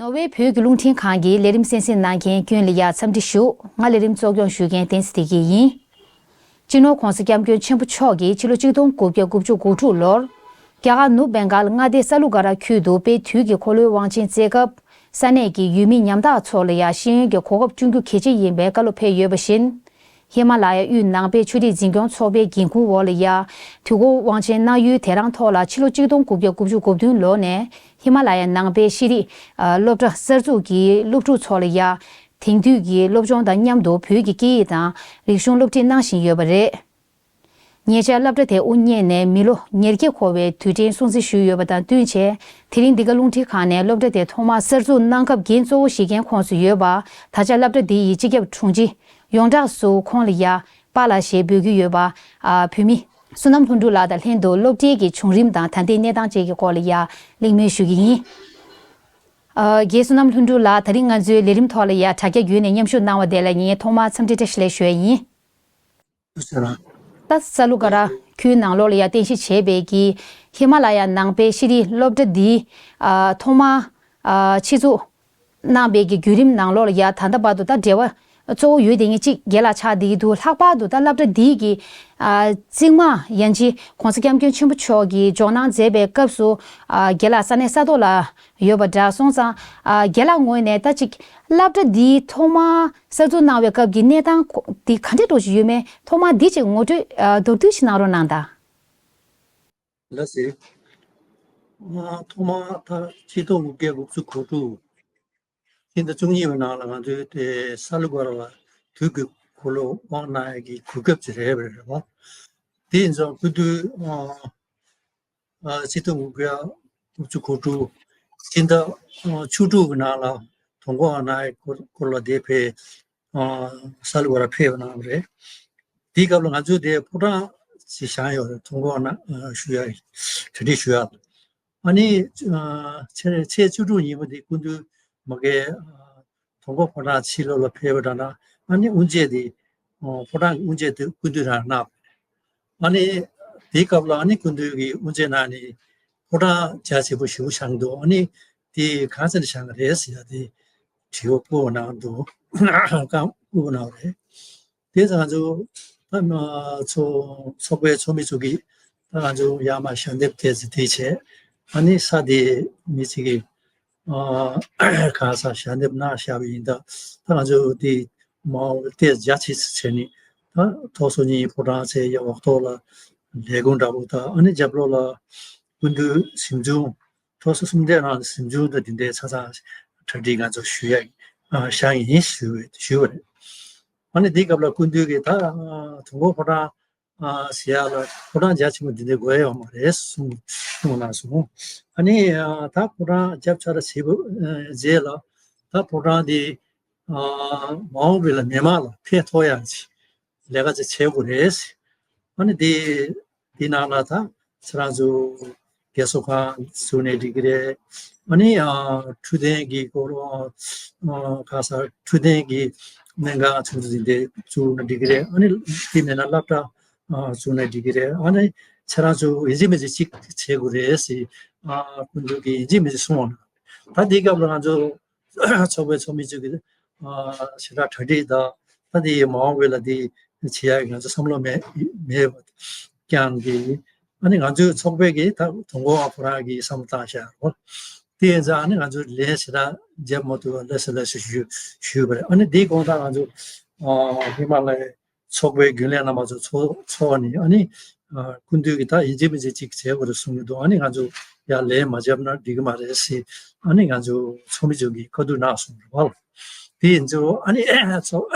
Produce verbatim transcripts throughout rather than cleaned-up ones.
ནོར་ཝེ་བོད་ཀྱི་རླུང་འཕྲིན་ཁང་གི་ལས་རིམ་གསན་གཟིགས་གནང་མཁན་ཀུན་ལ་ཡ་འཚམས་འདྲི་ཞུ། ང་ལས་རིམ་གཙོ་སྐྱོང་ཞུ་མཁན་བསྟན་འཛིན་བདེ་སྐྱིད་ཡིན། སྤྱི་ནོར་༸གོང་ས་༸སྐྱབས་མགོན་ཆེན་པོ་མཆོག་གིས་ཕྱི་ལོ་ཆིག་སྟོང་དགུ་བརྒྱ་དགུ་བཅུ་གོ་དྲུག་ལོར། རྒྱ་གར་ནུབ་བེང་གཱལ་མངའ་སྡེ་ས་ལུ་ག་ར་ཁུལ་དུ་དཔལ་དུས་ཀྱི་འཁོར་ལོའི་དབང་ཆེན་བསྩལ་སྐབས། ས་གནས་ཀྱི་ཡུལ་མི་ཉམ་ཐག་ཚོ་ལ་ཡང་ཤེས་ཡོན་གྱི་གོ་སྐབས་བསྐྲུན་རྒྱུ་གལ་ཆེ་ཡིན་པའི་བཀའ་སློབ་ཕེབས་ཡོད་པ་བཞིན། ཧི་མ་ལ་ཡ་དབུས་ནང་པའི་ཆོས་རིག་འཛིན་སྐྱོང་ཚོགས་པའི་འགན་འཁུར་འོག་ལ་ཡ། དུས་འཁོར་དབང་ཆེན་གནང་ཡུལ་དེ་རང་ཐོག་ལ་ཕྱི་ལོ་ཆིག་སྟོང་དགུ་བརྒྱ་དགུ་བཅུ་གོ་བདུན་ལོ་ནས་ཧི་མ་ལ་ཡ་ནང་པའི་ཤེས་རིག་སློབ་གྲྭ་གསར་འཛུགས་ཀྱིས་སློབ་ཕྲུག་ཚོ་ལ་ཡ། དེང་དུས་ཀྱི་སློབ་སྦྱོང་དང་མཉམ་དུ་བོད་ཀྱི་སྐད་ཡིག་དང་རིག་གཞུང་སློབ་ཁྲིད་གནང་བཞིན་ཡོད་པ་རེད། ཉེ་ཆར་སློབ་གྲྭ་དེ་དབུ་བརྙེས་ནས་མི་ལོ་ཉེར་བརྒྱད་འཁོར་བའི་དུས་དྲན་སྲུང་བརྩི་ཞུས་ཡོད་པ་དང་བསྟུན་བྱས། དེ་རིང་འདི་ག་རླུང་འཕྲིན་ཁང་ནས་སློབ་གྲྭ་དེ་ཐོག་མར་གསར་འཛུགས་གནང་སྐབས་འགན་གཙོ་བོ་བཞེས་མཁན་ཁོངས་སུ་ཡོད་པ། ད་ཆ་སློབ་གྲྭ་འདི་ཡི་སྤྱི་ཁྱབ་དྲུང་ཆེ་ཡོངས་གྲགས་སུ་ཁོང་ལ་ཡ་པཱ་ལགས་ཞེས་འབོད་ཀྱི་ཡོད་པ། ཨ། བོད་མི་བསོད་ནམས་ལྷུན་གྲུབ་ལགས་དང་ལྷན་དུ་སློབ་གྲྭའི་གི་བྱུང་རིམ་དང་ད་ལྟའི་གནས་སྟངས་བཅས་ཀྱི་སྐོར་ལ་ཡ་གླེང་མོལ་ཞུ་གི་ཡིན། ཨ། རྒན་བསོད་ནམས་ལྷུན་གྲུབ་ལགས་ད་རིང་ང་ཚོའི་ལས་རིམ་ཐོག་ལ་ཡ་དྲ་རྒྱ་བརྒྱུད་ནས་མཉམ་ཞུགས་གནང་བ་དེ་ལ་ངས་ཐོག་མར་འཚམས་འདྲི་བཀྲ་ཤིས་བདེ་ལེགས་ཞུ་ཡ་ཡིན། ཐུགས་རྗེ་གནང་། ད་ས་ལུ་ག་ར་ཁུལ་ནང་ལོགས་ལ་ཡ་རྟེན་གཞི་བྱས་པའི་གི་ཧི་མ་ལ་ཡ་ནང་པའི་ཤེས་རིག་སློབ་གྲྭ་འདི། ཨ། ཐོག་མར། ཨ། ཆེད་འཛུགས་གནང་པའི་གི་བརྒྱུད་རིམ་ནང་ལོགས་ལ་ཡ་ད་ལྟ་བར་དུ་ད་འབྲེལ་བ་གཙོ་བོ་ཡོད་དེ་ངས་གཅིག་རྒན་ལགས་ཕྱག་བསྡད་ཀྱི་འདུག་ལྷག་པར་དུ་ད་སློབ་གྲྭ་འདི་གི། ཨ། རྩིག་དམར་ཡན་ཆད་༸གོང་ས་༸སྐྱབས་མགོན་ཆེན་པོ་མཆོག་གིས་འཇོག་གནང་མཛད་པའི་སྐབས་སུ། ཨ། རྒན་ལགས་ས་གནས་ས་ཐོག་ལ་ཡོད་པ་འདྲ་སོང་ཙང་། ཨ། རྒན་ལགས་ངོས་ནས་ད་ཅིག་སློབ་གྲྭ་འདི་ཐོག་མར་གསར་འཛུགས་གནང་བའི་སྐབས་ཀྱི་གནས་སྟངས་ཁོ་འདི་ག་འདྲ་འདྲ་ཞིག་ཡོད་མེད་ཐོག་མར་འདི་ཅིག་ངོ་སྤྲོད། ཨ། མདོར་བསྡུས་ཤིག་གནང་རོགས་གནང་དང་། ལགས་སེ། ཨ། ཐོག་མར་ད་ཆིག་སྟོང་དགུ་བརྒྱ་དགུ་བཅུ་གོ་དྲུག་ཕྱི་ཟླ་བཅུ་གཉིས་པའི་ནང་ལ་ང་ཚོའི་དེ་ས་ལུ་ག་ར་ལ་དུས་ཀྱི་འཁོར་ལོ་དབང་གནང་ཡག་གི་གོ་སྐབས་ཅིག་རག་པ་རེད་བ། དེ་ཡིན་ཙང་སྐུ་མདུན། ཨ། ཨ། ཆིག་སྟོང་དགུ་བརྒྱ་དགུ་བཅུ་གོ་དྲུག་ཕྱི་ཟླ། ཨ། བཅུ་དྲུག་གི་ནང་ལ་དུས་འཁོར་དབང་གནང་ཡག་སྐོར་སྐོར་ལ་དེ་ཕེབས། ཨ། ས་ལུ་ག་ར་ཕེབས་གནང་བ་རེད། དེའི་སྐབས་ལ་ང་ཚོས་དེ་ཕོ་བྲང་ཞིག་བཞེངས་ཡོད་རེད། དུས་འཁོར་དབང་གནང་། ཨ། ཞུ་ཡག་གྲ་སྒྲིག་ཞུ་ཡག་ཨ་ནི། ཨ། ཚེས་ཚེས་བཅུ་དྲུག་ཉིན་མོ་དེ་སྐུ་མདུན་མ་གིར། ཨ། དུས་འཁོར་ཕོ་བྲང་ཕྱི་ལོགས་ལ་ཕེབས་པ་འདྲ་ན། ཨ་ནི་དབུ་འབྱེད་དེ། ཨ། ཕོ་བྲང་གི་དབུ་འབྱེད་དེ་སྐུ་མདུན་རང་གནང་བ་རེད། ཨ་ནི་དེའི་སྐབས་ལ་ཨ་ནི་སྐུ་མདུན་གྱིས་དབུ་འབྱེད་གནང་ནས་ཕོ་བྲང་རྒྱ་ཆེ་པོ་ཞེ་པོ་བཞེངས་འདུག་ཨ་ནི་དེ་གང་ཚེ་ནས་བཞེངས་ཀྱི་རེད་ཟེར་ཡག་དེ་དྲི་བ་བཀོད་གནང་འདུག་བཀའ་བཀོད་གནང་བ་རེད། དེ་ཙང་ང་ཚོ་ད་ཚོ་ཚོགས་པའི་ཚོགས་མི་ཚོ་གིས་ད་ང་ཚོ་ཡར་མར་ཞལ་འདེབས་དེ་ཚོ་དེ་བྱས། ཨ་ནི་ས་དེ་མི་ཚོ་གིས། ཨ། གང་ཟག་ཞལ་འདེབས་གནང་བཞག་པ་ཡིན་ད། ད་ང་ཚོ་དེ་མ་འོངས་པར་ཏོག་ཙམ་རྒྱ་ཆེ་ཙམ་བྱས་ནས། ད་ཐོག་སོ་གཉིས་ཕོ་བྲང་ཚེ་ཡ་འོག་ཐོག་ལ་ལས་ཁུངས་འདྲ་པོ་དང་། ཨ་ནི་རྒྱབ་ལོགས་ལ་སྐུ་མདུན་གཟིམ་ཆུང་། ཐོག་སོ་གསུམ་དེ་རང་གཟིམ་ཆུང་དང་དེ་འདྲའི་ཆ་ཚང་གྲ་སྒྲིག་ང་ཚོ་ཞུ་ཡ། ཨ། བཞག་ཡིན་ཞུ་ཞུས་པ་རེད། ཨ་ནི་དེའི་སྐབས་ལ་སྐུ་མདུན་གྱིས་ད། ཨ། དུས་འཁོར་ཕོ་བྲང་། ཨ། ཟེར་ཡག་ལ་ཕོ་བྲང་རྒྱ་ཆེན་པོ་འདི་འདྲའི་དགོས་ཡོད་མ་རེད་གསུངས་གསུངས་གནང་སོང་། ཨ་ནི། ཨ། ད་ཕོ་བྲང་རྒྱབ་ཆ་ར་བྱས་པ། ཨ། རྗེས་ལ་ད་ཕོ་བྲང་འདི། ཨ། མ་འོངས་པའི་ལ་མི་མང་ལ་ཕན་ཐོགས་ཡག་ཅིག་ལས་ཀ་ཅིག་བྱེད་དགོས་རེད། ཨ་ནི་དེ་དེ་ནང་ལ་ད་ཁྱེད་རང་ཚོ་རྒས་གསོ་ཁང་བཙུགས་ནས་འགྲིག་གི་རེད། ཨ་ནི། ཨ། འཕྲོད་བསྟེན་གྱི་སྐོར། ཨ། ག་ས་འཕྲོད་བསྟེན་གྱི་སྨན་ཁང་ཚོ་འདི་འདྲ་བཙུགས་ན་འགྲིག་གི་རེད། ཨ་ནི་དེ་མེད་ན་སློབ་གྲྭ། ཨ། བཙུགས་ན་འགྲིག་གི་རེད། ཨ་ནི་ཁྱེད་རང་ཚོ་ཡིན་གཅིག་མིན་གཅིག་གཅིག་བྱེད་དགོས་རེད་ཟེར། ཨ། སྐུ་མདུན་གྱིས་ཡིན་གཅིག་མིན་གཅིག་གསུངས་པ་རེད། ད་དེའི་སྐབས་ལ་ང་ཚོ་ཚོགས་པའི་ཚོགས་མི་ཚོས་ཀྱི། ཨ། ཞེ་དྲག་གྲ་སྒྲིག་དང་། ད་དེ་མ་འོངས་པའི་ལ་དེ་བྱེད་ཡག་གི་ང་ཚོ་བསམ་བློ་མེད་མེད་པ་རྐྱང་གི། ཨ་ནི་ང་ཚོའི་ཚོགས་པའི་གི་ད་དུས་འཁོར་དབང་ཁོ་རང་གི་བསམ་བློ་བཏང་བཞག་རོ། དེ་ཡིན་ཙང་ཨ་ནི་ང་ཚོ་ལན་ཞེ་དྲག་འཇལ་མ་ཐུབ་པ་ལ་སེ་ལ་སེ་ཞུ་ཞུས་པ་རེད། ཨ་ནི་དེའི་དགོང་དག་ང་ཚོ། ཨ། ཧི་མ་ལ་ཡའི་ཚོགས་པའི་རྒྱུན་ལས་རྣམ་པ་ཚོ་ཚོགས་ཚོགས་ནས། ཨ་ནི། ཨ། སྐུ་མདུན་གྱིས་ད་ཡིན་གཅིག་མིན་གཅིག་གཅིག་བྱེད་དགོས་རེད་གསུངས་ཡོད་འདུག་ཨ་ནི་ང་ཚོ་ཡར་ལན་མ་བརྒྱབ་ན་འགྲིག་གི་མ་རེད་ཟེར། ཨ་ནི་ང་ཚོ་ཚོགས་མི་ཚོ་གིས་བཀའ་བསྡུར་གནང་སོང་རེད་བ། དེ་ཡིན་ཙང་ཨ་ནི་ཚོགས་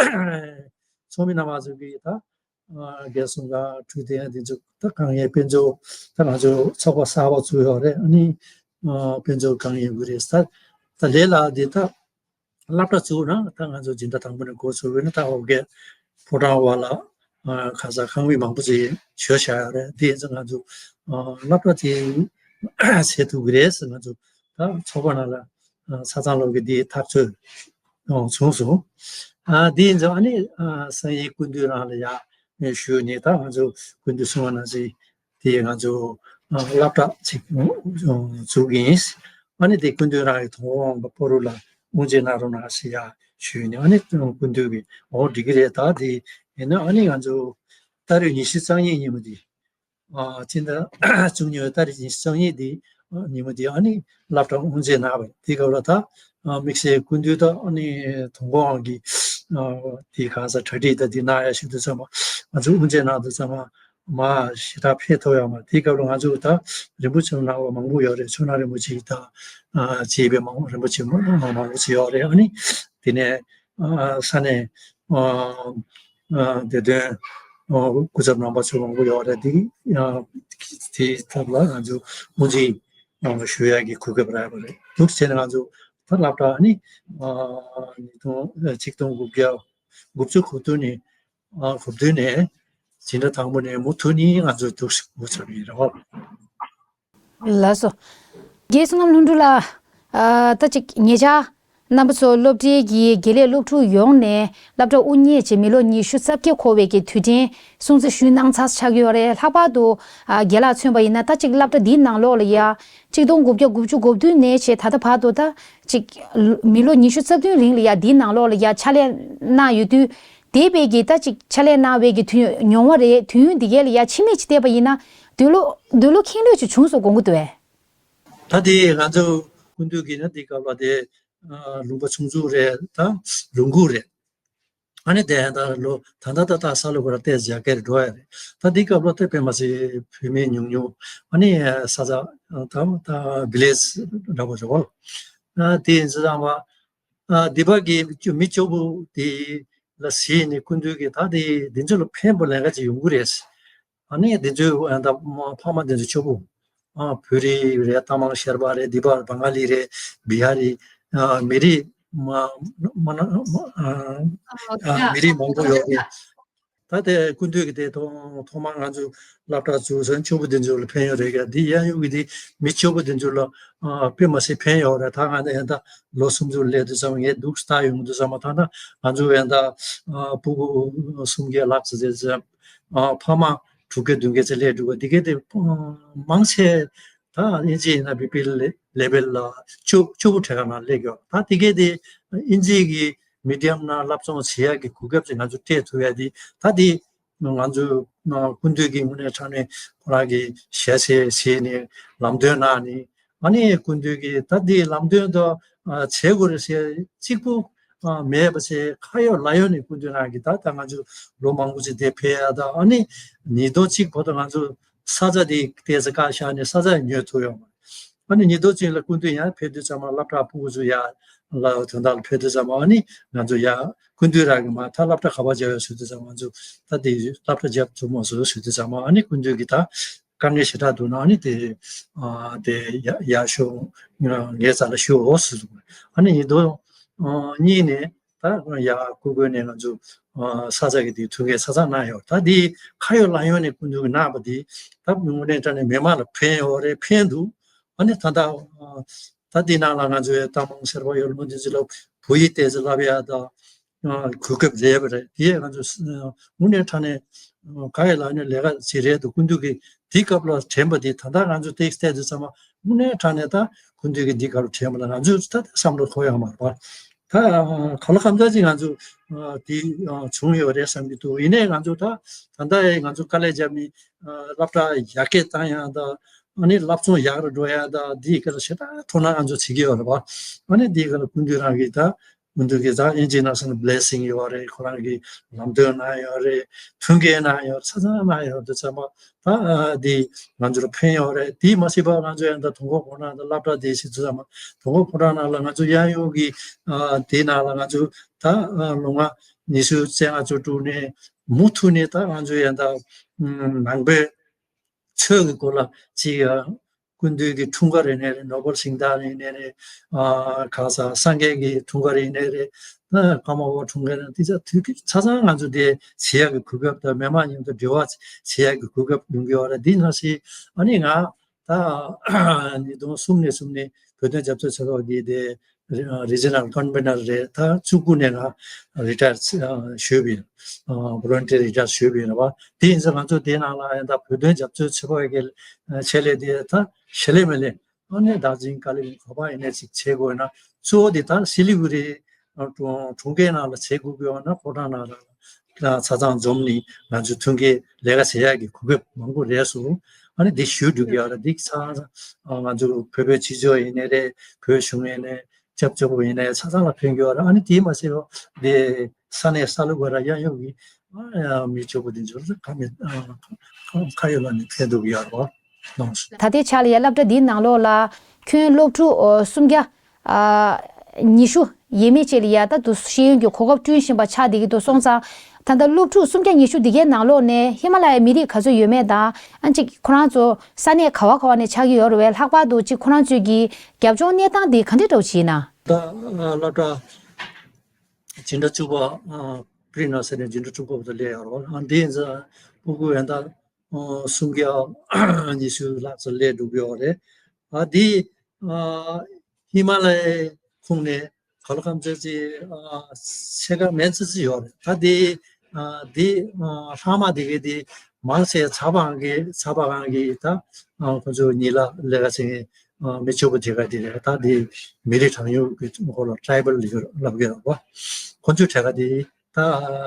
ཚོགས་མི་རྣམ་པ་ཚོ་གིས་ད། ཨ། རྒས་གསོ་ཁང་འཕྲོད་བསྟེན་འདི་ཚོ་ད་དཀའ་ངལ། དཔེ་མཛོད། ད་ང་ཚོ་ཚོགས་པ་གསར་པ་བཙུགས་ཡོད་རེད། ཨ་ནི། ཨ། དཔེ་མཛོད་དཀའ་ངལ་ཡོད་ཀྱི་རེད། ད་ད་ལས་སླ་འདི་ད་སློབ་གྲྭ་བཙུགས་ན་ད་ང་ཚོ་སྦྱིན་བདག་དང་པོ་ནས་འགོ་ཚུགས་པ་ཡིན་ན་ད་འོ་གས་ཕོ་བྲང་བར་ལ། ཨ། ག་ས་ཁང་མིག་མང་པོ་ཅིག་བཞག་བཞག་ཡོད་རེད། དེ་ཡིན་ཙང་ང་ཚོ། ཨ། སློབ་གྲྭ་དེ་བྱེད་ཐུབ་ཀྱི་རེད་ཟེར། ང་ཚོ་ད་ཚོགས་པ་ནང་ལ། ཨ། ཆ་ཚང་ལོག་གི་དེ་ཐག་གཅོད། ཨོ། བྱུང་སོང་། ཨ། དེ་ཡིན་ཙང་ཨ་ནི། ཨ། སང་ཉིན་སྐུ་མདུན་རང་ལ་ཡར་ཞུས་ནས་ད་ང་ཚོ་སྐུ་མདུན་གསུང་བ་ནང་བཞིན་དེ་ང་ཚོ། ཨ། སློབ་གྲྭ་ཅིག་འཛུགས་ཀྱི་ཡིན། ཨ་ནི་དེ་སྐུ་མདུན་རང་གི་དོ་དགོང་པ་པོ་རུ་ལ་དབུ་འབྱེད་གནང་རོགས་གནང་ཞེས་ཡ་ཞུས་ནས། ཨ་ནི་སྐུ་མདུན་གྱིས་འོ་འགྲིག་གི་རེད། ད་དེ་ཡིན་ན་ཨ་ནི་ང་ཚོ་ཏ་རིག་ཉི་ཤུ་རྩ་གཉིས་ཉིན་མོ་དེ། ཨ་སྤྱི་ཟླ་བཅུ་གཉིས་པའི་ཏ་རིག་ཉི་ཤུ་རྩ་གཉིས་དེ་ཉིན་མོ་དེ་ཨ་ནི་སློབ་གྲྭ་དབུ་འབྱེད་གནང་བ་དེ་སྐབས་ལ་ད་དམིགས་བསལ་སྐུ་མདུན་ད་ཨ་ནི་དོ་དགོང་གི་དེ་གང་ཟག་གྲ་སྒྲིག་ད་དེ་གནང་ཡ་ཞུ་དུས་ཙམ་པ། ང་ཚོ་དབུ་འབྱེད་གནང་དུས་ཙམ་པ་མ་ཞེ་དྲག་ཕེབས་ཐུབ་ཡོད་མ་རེད། དེ་སྐབས་ལ་ང་ཚོ་ད་རིན་པོ་ཆེ་གནང་བ་མང་པོ་ཡོད་རེད། ཕྱོགས་ན་རིན་པོ་ཆེ་ད་བྱས་པའི་མང་རིན་པོ་ཆེ་མང་པོ་ཞིག་ཡོད་རེད། ཨ་ནི་དེ་ནས་ས་གནས་ཨ་ཨ་དེ་དོན་སྐུ་ཚབ་རྣམ་པ་ཚོ་མང་པོ་ཡོད་རེད། དེ་དེའི་ཐབས་ལ་ང་ཚོ་དབུ་འབྱེད་ཞུ་ཡག་གི་གོ་སྐབས་རག་པ་རེད། འདུག་བྱས་ནས་ང་ཚོ་ད་སློབ་གྲྭ་ཨ་ནི་ཉིས་སྟོང་ཆིག་སྟོང་དགུ་བརྒྱ་དགུ་བཅུ་གོ་བདུན་ནས་ཨ་གོ་བདུན་ནས་སྤྱི་ཟླ་དང་པོ་ནས་མུ་མཐུད་ནས་ང་ཚོ་འདུག་འགོ་ཚུགས་པ་ཡིན་རེད་བ། ལགས་སོ། རྒན་བསོད་ནམས་ལྷུན་གྲུབ་ལགས། ཨ་ད་ཅིག་ཉེ་ཆར་རྣམ་པ་ཚོ་སློབ་གྲྭའི་གི་དགེ་ལས་སློབ་ཕྲུག་ཡོངས་ནས་སློབ་གྲྭ་དབུ་བརྙེས་བྱས་མི་ལོ་ཉི་ཤུ་རྩ་བརྒྱད་འཁོར་བའི་གི་དུས་དྲན་སྲུང་བརྩི་ཞུས་གནང་ཚར་ཆགས་ཡོད་རེད། ལྷག་པར་དུ་ཨ་རྒན་ལགས་མཚོན་པ་ཡིན་ན་ད་ཅིག་སློབ་གྲྭ་འདིའི་ནང་ལོགས་ལ་ཡ་ཆིག་སྟོང་དགུ་བརྒྱ་དགུ་བཅུ་གོ་བདུན་ནས་བྱས་ད་ལྟ་བར་དུ་ད་ཅིག་མི་ལོ་ཉི་ཤུ་རྩ་བདུན་རིང་ལ་ཡ་འདིའི་ནང་ལོགས་ལ་ཡ་ཕྱག་ལས་གནང་ཡོད་དུས། འདས་པའི་གི་ད་ཅིག་ཕྱག་ལས་གནང་བའི་གི་དུས་མྱོང་བ་རེད། དུས་ཡུན་འདི་གའི་ལ་ཡ་ཕྱི་མིག་ཅིག་བལྟས་པ་ཡིན་ན་འདོད་བློ་འདོད་བློ་ཁེངས་ལོས་ཅིག་བྱུང་སོང་དགོངས་ཀྱི་འདུག་ཨེ། ད་དེ་ང་ཚོ་སྐུ་མདུན་གྱིས་ན་དེ་སྐབས་ལ་དེ་ལུང་པ་ཆུང་ཆུང་རེད། ད་ལུང་ཁུག་རེད། ཨ་ནི་དེ་ད་ལོ་ད་ད་ད་ད་ས་ལུ་གུ་ར་ཏེ་རྒྱ་སྐད་འགྲོ་ཡ་རེད། ད་དེ་སྐབས་ལ་དེ་དཔེ་མ་སྲིད་བོད་མི་ཉུང་ཉུང་ཨ་ནི་ས་ཆ་ད་ད་བི་ལེ་ཇི་འདྲ་པོ་རེད་བ། ཨ་དེ་ཡིན་ཙང་བ། ཨ་སྡེ་པ་གི་མི་སྐྱོ་པོ་དེ་ལ་གཟིགས་ནས་སྐུ་མདུན་གྱིས་ད་དེ་འདི་ཚོ་ལ་ཕན་པོ་ལས་ཀ་ཅིག་ཡོང་གི་རེད། ཨ་ནི་འདི་ཚོའི་ཨ་ད་ཕ་མ་འདི་ཚོ་སྐྱོ་པོ། ཨ་བོད་རིགས་རེད། ད་མང་ཤར་པ་རེད། སྡེ་པ་བང་ག་ལི་རེད། བི་ཧ་རི། ཨ་མི་རིགས་མ་མ་ན་ཨ་ཨ་མི་རིགས་མང་པོ་ཡོད་རེད། ད་དེ་སྐུ་མདུན་གྱི་དེ་ཐོག་ཐོག་མར་ང་ཚོ་སློབ་གྲྭ་བཙུགས་ཟིན་སྐྱོ་པོ་དེ་ཚོ་ལ་ཕན་ཡོད་རེད་ག་དེ་གཡས་གཡོན་གྱི་དེ་མི་སྐྱོ་པོ་དེ་ཚོ་ལ་ཨ་དཔེ་མ་སྲིད་ཕན་ཡོད་རེད། ད་ང་ཚོ་ཡང་ད་ལོ་སུམ་ཅུ་སླེབས་དུས་ཙམ་ངས་འདུག་ལྟ་ཡོང་དུས་ཙམ་ད་ད་ང་ཚོ་ཡང་ད་ཨ་སྤུ་གུ་སུམ་བརྒྱ་ལྷག་ཙམ་ཙམ་ཨ་ཕ་མ་དྲུག་བརྒྱ་བདུན་བརྒྱ་ཙམ་སླེབས་འགྲོ་གི་དེ་གའི་དེ་མང་ཆེ་ད་ཨིན་ཇི་ཡིན་ན་བི་པི་ལེ་བལ་ལ་སྐྱོ་སྐྱོ་པོ་གྲས་ཁ་ན་སླེབས་ཡོད། ད་དེ་གའི་དེ་ཨིན་ཇི་གི་མི་ཌི་ཡམ་ནང་སློབ་སྦྱོང་བྱེད་ཡག་གི་གོ་སྐབས་ཅིག་ང་ཚོ་སྤྲད་ཐུབ་ཡ་དེ་ད་དེ་ང་ཚོ་སྐུ་མདུན་གྱི་དངོས་གནས་དྲང་གནས་ཁོ་རང་གི་ཞལ་ཟས་བྱས་ནས་ལམ་སྟོན་གནང་ནས་ཨ་ནི་སྐུ་མདུན་གྱིས་ད་དེ་ལམ་སྟོན་དུ་བྱེད་དགོས་རེད་ཟེར་གཅིག་པུ་མེད་པ་ཟེར་ཁ་ཡོད་ལག་ཡོད་ནས་སྐུ་མདུན་རང་གིས་ད་ད་ང་ཚོ་ལོ་མང་པོ་ཅིག་དེ་ཕེབས་ཡ་ད་ཨ་ནི་ཉིས་སྟོང་གཅིག་བར་དུ་ང་ཚོ་ས་ཆ་དེ་ཏོག་ཙམ་བཀག་བཞག་ནས་ས་ཆ་ཉོ་ཐུབ་ཡོད་མ་རེད། ཨ་ནི་ཉིས་སྟོང་གཅིག་ལ་སྐུ་མདུན་ཡང་ཕེབས་དུས་ཙམ་པ་སློབ་གྲྭ་ཕྲུ་གུ་ཚོ་ཡར་ལ་དོན་དག་ལ་ཕེབས་དུས་ཙམ་པ་ཨ་ནི་ང་ཚོ་ཡར་སྐུ་མདུན་རང་གིས་མར་ད་སློབ་གྲྭ་ག་པར་བརྒྱབ་ཡོད་ཟེར་དུས་ཙམ་པ་ང་ཚོ་ད་དེ་སློབ་གྲྭ་བརྒྱབ་ཐུབ་མ་སོང་ཟེར་དུས་ཙམ་པ་ཨ་ནི་སྐུ་མདུན་གྱིས་ད་དཀའ་ངལ་ཞེ་དྲག་འདུག་ན་ཨ་ནི་དེ་ཨ་དེ་ཡར་ཡར་ཤོག་ངའི་རྩ་ལ་ཤོག་འོ་ཟེར་སོང་། ཨ་ནི་ཉིས་སྟོང་གཉིས་ནས་ད་ཡར་སྐུ་མགོན་ནས་ང་ཚོ་ཨ་ས་ཆ་གི་དེ་ཐུགས་འགན་ས་ཆ་གནང་ཡོད། ད་དེ་ཁ་ཡོད་ལག་ཡོད་ནས་སྐུ་མདུན་གྱིས་གནང་བ་དེ་ད་དངོས་གནས་དྲང་གནས་མི་མང་ལ་ཕན་ཡོད་རེད། ཕན་འདུག་ཨ་ནི་ད་ལྟ་ད་འདི་ནང་ལ་ང་ཚོའི་ཏ་མང་སེར་པ་ཡོལ་མོ་འདི་ཚོ་ལ་བོད་ཡིག་ཏོག་ཙམ་བསླབ་ཡ་དང་གོ་སྐབས་རེད་པ་རེད། དེ་ཡས་ང་ཚོ་དངོས་གནས་དྲང་གནས་ག་ཡི་ལ་ནས་ལས་ཀ་བྱེད་རེད་འདུག་སྐུ་མདུན་གྱིས་འདི་སྐབས་ལ་དྲན་པ་འདི་ད་ལྟ་ང་ཚོ་ཏོག་ཙམ་བལྟས་དུས་ཙམ་པ་དངོས་གནས་དྲང་གནས་ད་སྐུ་མདུན་གྱིས་འདི་སྐབས་ལ་དྲན་པ་ལ་ང་ཚོས་ད་བསམ་བློ་འཁོར་ཡོང་མ་རེད་པ། ད་གང་ལ་གང་འཚམ་ཅིག་ང་ཚོ་དེ་བྱུང་ཡོད་རེད་བསམ་གྱི་འདུག་ཡིན་ནའི་ང་ཚོ་ད་ད་ལྟ་ང་ཚོ་དཀའ་ལས་བརྒྱབ་ནས་སློབ་གྲྭ་ཡར་རྒྱས་བཏང་ཡ་ད། ཨ་ནི་སློབ་སྦྱོང་ཡག་རུ་འགྲོ་ཡ་ད་འདིའི་སྐོར་ལ་ཞེ་དྲག་དོ་སྣང་ང་ཚོ་བྱེད་ཀྱི་ཡོད་རེད་པ། ཨ་ནི་འདིའི་སྐོར་ལ་སྐུ་མདུན་རང་གིས་ད་སྐུ་མདུན་གྱིས་ད་ཨིན་ཇི་ནང་སོང་ན་བི་ལེ་སིང་ཡོད་རེད། ཁོ་རང་གིས་ལམ་སྟོན་གནང་ཡོད་རེད། ཐུགས་འགན་གནང་ཡོད་རེད། ཆ་ཚང་གནང་ཡོད་རེད། ཚང་མ་ད་འདི་ང་ཚོར་ཕན་ཡོད་རེད། དེས་མ་ཟད་པ་ང་ཚོ་ཡང་ད་དོ་དགོང་ཕོ་བྲང་དང་སློབ་གྲྭ་དེ་ཞིག་ཚང་མ་དོ་དགོང་ཕོ་བྲང་ནང་ལ་ང་ཚོ་གཡས་གཡོན་གྱི་དེའི་ནང་ལ་ང་ཚོ་ད་ལོ་ལྔ་ཉི་ཤུ་རྩ་ལྔ་བཅུ་དྲུག་ནས་མུ་མཐུད་ནས་ད་ང་ཚོ་ཡང་ད་ནང་པའི་ཆོས་ཀྱི་སྐོར་ལ་ཅིག་ཡང་སྐུ་མདུན་གྱི་འཁྲུངས་སྐར་ཡིན་ནའི་རེད། ནོ་བེལ་གཟེངས་རྟགས་ཡིན་ནའི་རེད། ཨ་གང་ཟག་སངས་རྒྱས་ཀྱི་འཁྲུངས་སྐར་ཡིན་ནའི་རེད། ཨ་ཀརྨ་པ་འཁྲུངས་སྐར་ཡིན་ནའི་དེ་ཚོ་དུས་ཚོད་ཆ་ཚང་ང་ཚོ་དེ་བྱེད་ཡག་གི་གོ་སྐབས་དང་མི་མང་མཉམ་དུ་འབྲེལ་བ་བྱེད་ཡག་གི་གོ་སྐབས་ཡོང་གི་ཡོད་རེད། འདི་ནང་བཞིན་ཨ་ནི་ང་ད་ཉིས་སྟོང་གསུམ་ནས་གསུམ་ནས་བོད་དོན་རྒྱབ་སྐྱོར་ཚོགས་པ་གི་དེ་རི་ཇི་ནལ་ཀོན་བི་ནར་རེད། ད་བཅུ་དགུ་ནས་ང་རི་ཊ་ཡར་ཞུས་པ་ཡིན། ཝོ་ལན་ཊི་རི་ཊ་ཡར་ཞུས་པ་ཡིན་རེད་པ། དེ་ཡིན་ཙང་ང་ཚོ་དེའི་ནང་ལ་ཡང་ད་བོད་དོན་རྒྱབ་སྐྱོར་ཚོགས་པ་གི་ཆེད་ལས་དེ་ད་ཞལ་ལས་མི་ལས་ ཨ་ནི་དར་ཇིང་ཀ་ལི་ཕིང་ག་པར་ཡིན་ནའི་ཅིག་བྱེད་དགོས་ན་གཙོ་བོ་དེ་ད་སི་ལི་གུ་རི་གྲོང་ཁྱེར་ནང་ལ་བྱེད་དགོས་ཀྱི་ཡོད་ན་ཕོ་བྲང་ནང་ལ་ཆ་ཚང་འཛོམས་ནས་ང་ཚོས་མཐུན་རྐྱེན་ལས་ཀ་བྱེད་ཡག་གི་གོ་སྐབས་མང་པོ་རག་སོང་། ཨ་ནི་འདི་ཞུ་འགྲོ་གི་ཡོད་རེད། འདི་ཚང་ང་ཚོ་བོད་པའི་སྤྱི་ཚོགས་ཡིན་ནའི་རེད། བོད་གཞུང་ཡིན་ནའི་སྐྱབས་བཅོལ་བ་ཡིན་ནའི་ཆ་ཚང་ལ་ཕན་གྱི་ཡོད་རེད། ཨ་ནི་དེས་མ་ཟད་འདི་ས་གནས་ས་ལུ་ག་ར་གཡས་གཡོན་གྱི་མི་སྐྱོ་པོ་འདི་ཚོར་ཁ་མི་ཁ་ཡོད་ལ་ནི་ཕན་ཐོགས་ཡོད་རེད། ད་ལྟའི་ཆ་ལ་ཡ་སློབ་གྲྭ་འདིའི་ནང་ལོགས་ལ་ཁྱོན་སློབ་ཕྲུག་སུམ་བརྒྱ་ཉི་ཤུ་ཡས་མས་ཅིག་ལ་ཡ་ད་དུ་ཤེས་ཡོན་གྱི་གོ་སྐབས་བསྐྲུན་བཞིན་པ་ཆགས་བསྡད་ཀྱི་འདུག་སོང་ཙང་། ད་ལྟ་སློབ་ཕྲུག་སུམ་བརྒྱ་ཉི་ཤུ་འདི་གའི་ནང་ལོགས་ནས་ཧི་མ་ལ་ཡའི་མི་རིགས་ག་ཚོད་ཡོད་མེད་དང་། ཨ་ཅིག་ཁོ་རང་ཚོ་ས་གནས་ག་བ་ག་བ་ནས་ཆགས་ཀྱི་ཡོད་རེད་བས། ལྷག་པར་དུ་ཅིག་ཁོ་རང་ཚོའི་གི་རྒྱབ་ལྗོངས་གནས་སྟངས་འདི་ག་འདྲ་འདྲ་བོ་ཞིག་ཡིན་ན། ད་སློབ་གྲྭ་འཛིན་གྲྭ་བཅུ་པ་པི་རི་ནར་སི་རི་འཛིན་གྲྭ་བཅུ་པ་བར་དུ་སླེབས་ཡོད་རེད་བ། ཨ་འདི་ཡིན་ཙང་ཕྲུ་གུ་ཡང་ད་སུམ་བརྒྱ་ཉི་ཤུ་ལྷག་ཙམ་སླེབས་འགྲོ་གི་ཡོད་རེད། ཨ་འདི་ཧི་མ་ལ་ཡའི་ཁོངས་ནས་ག་ལ་ཁམས་ཚོད་ཅིག་ཕྱེད་ཀ་མན་ཙམ་ཅིག་ཡོད་རེད། ད་འདི་འདི་ལྷག་མ་འདི་གའི་འདི་མང་ཆེ་ཚ་བ་གང་གི་ཚ་བ་གང་གི་ད་ཁོ་ཚོ་ཉིད་ལ་ལས་ཀ་བྱེད་མཁན་མི་སྐྱོ་པོ་དེ་ག་དེ་རེད། ད་འདི་མི་རིགས་གྲངས་ཉུང་གི་སྐོར་ལ་ཊྲའི་བལ་ལབ་ཀྱི་རེད་བ། ཁོ་ཚོའི་གྲས་ཀ་དེ་ད་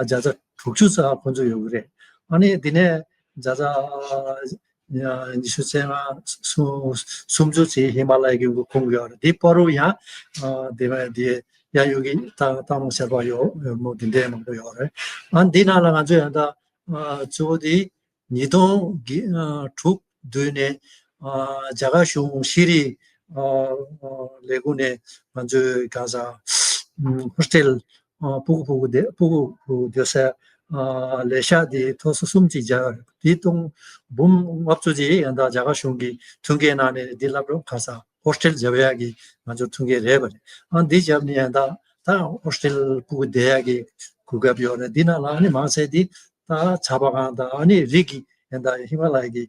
བརྒྱ་ཆ་དྲུག་ཅུ་ཙམ་ཁོ་ཚོ་ཡོད་ཀྱི་རེད། ཨ་ནི་འདི་ནས་བརྒྱ་ཆ་ཉི་ཤུ་རྩ་ལྔ་སུམ་སུམ་ཅུ་ཙམ་ཧི་མ་ལ་ཡའི་རྒྱུད་ཁོངས་ཡོད་རེད། དེ་བར་དུ་ཡང་དེ་བས་དེ་གཡས་གཡོན་གྱི་ཏང་ཏང་མང་ཆེ་བ་ཡོད་མོ་དེ་འདྲའི་མང་པོ་ཡོད་རེད། ཨ་འདི་ནང་ལ་ང་ཚོ་ཡང་ད་གཙོ་བོ་དེ་ཉིས་སྟོང་དྲུག་བདུན་ནས་རྒྱ་གར་གཞུང་ཤེས་རིག་ལས་ཁུངས་ནས་ང་ཚོའི་གང་ཟག་ཧོ་སི་ཊེལ་ཕྲུ་གུ་ཕྲུ་གུ་དེ་ཕྲུ་གུ་ཕྲུ་གུ་སྡོད་སའི་ལས་ཤག་དེ་ཐོག་སོ་གསུམ་ཅིག་བརྒྱབ་ཡོད་རེད། དེ་སྟོང་འབུམ་ལྔ་བཅུ་ཅིག་ཡང་ད་རྒྱ་གར་གཞུང་གིས་མཐུན་རྐྱེན་གནང་ནས་འདི་སློབ་གྲྭ་གང་ཟག་ཧོ་སི་ཊེལ་བརྒྱབ་ཡག་གི་ང་ཚོ་མཐུན་རྐྱེན་རག་པ་རེད། ཨ་འདི་བརྒྱབ་ནས་ཡང་ད་ད་ཧོ་སི་ཊེལ་ཕྲུ་གུ་བསྡད་ཡག་གི་གོ་སྐབས་ཡོད་རེད། འདི་ནང་ལ་ཨ་ནི་མང་ཆེ་འདི་ད་ཚ་བ་གང་དང་ཨ་ནི་རི་གི་ཡང་ད་ཧི་མ་ལ་ཡ་གི་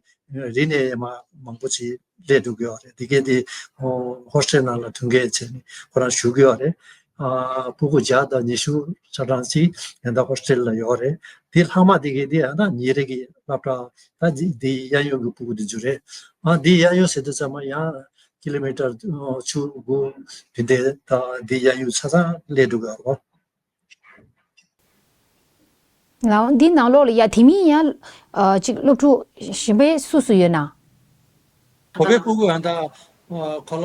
རི་ནས་མ་མང་པོ་ཅིག་སླེབས་འགྲོ་གི་ཡོད་རེད། དེ་གས་དེ་ཧོ་སི་ཊེལ་ནང་ལ་མཐུན་རྐྱེན་བྱས་ནས་ཁོ་རང་བཞུགས་ཀྱི་ཡོད་རེད། ཨ་ཕྲུ་གུ་བརྒྱ་དང་ཉི་ཤུ་ཆ་གྲངས་ཅིག་ཡང་ད་ཧོ་སི་ཊེལ་ལ་ཡོད་རེད། དེ་ལྷག་མ་དེ་གས་དེ་ཡང་ད་ཉིན་རེ་གི་སློབ་གྲྭ་ད་འདི་འདི་གཡས་གཡོན་གྱི་ཕྲུ་གུ་དེ་ཚོ་རེད། ཨ་འདི་གཡས་གཡོན་ཟེར་དུས་ཙམ་པ་ཡང་ཀི་ལོ་མི་ཊར་བཅུ་དགུ་དེ་འདྲའི་ད་འདི་གཡས་གཡོན་ཆ་ཚང་སླེབས་འགྲོ་གི་ཡོད་རེད། ལའོ་འདི་ནང་ལོགས་ལ་ཡ་དེ་མིན་ཡང་ཨ་ཅིག་སློབ་ཕྲུག་གཞན་པའི་སུ་སུ་ཡོད་ན། བོད་པའི་ཕྲུ་གུ་ཡང་ད་ཁོ་ལ་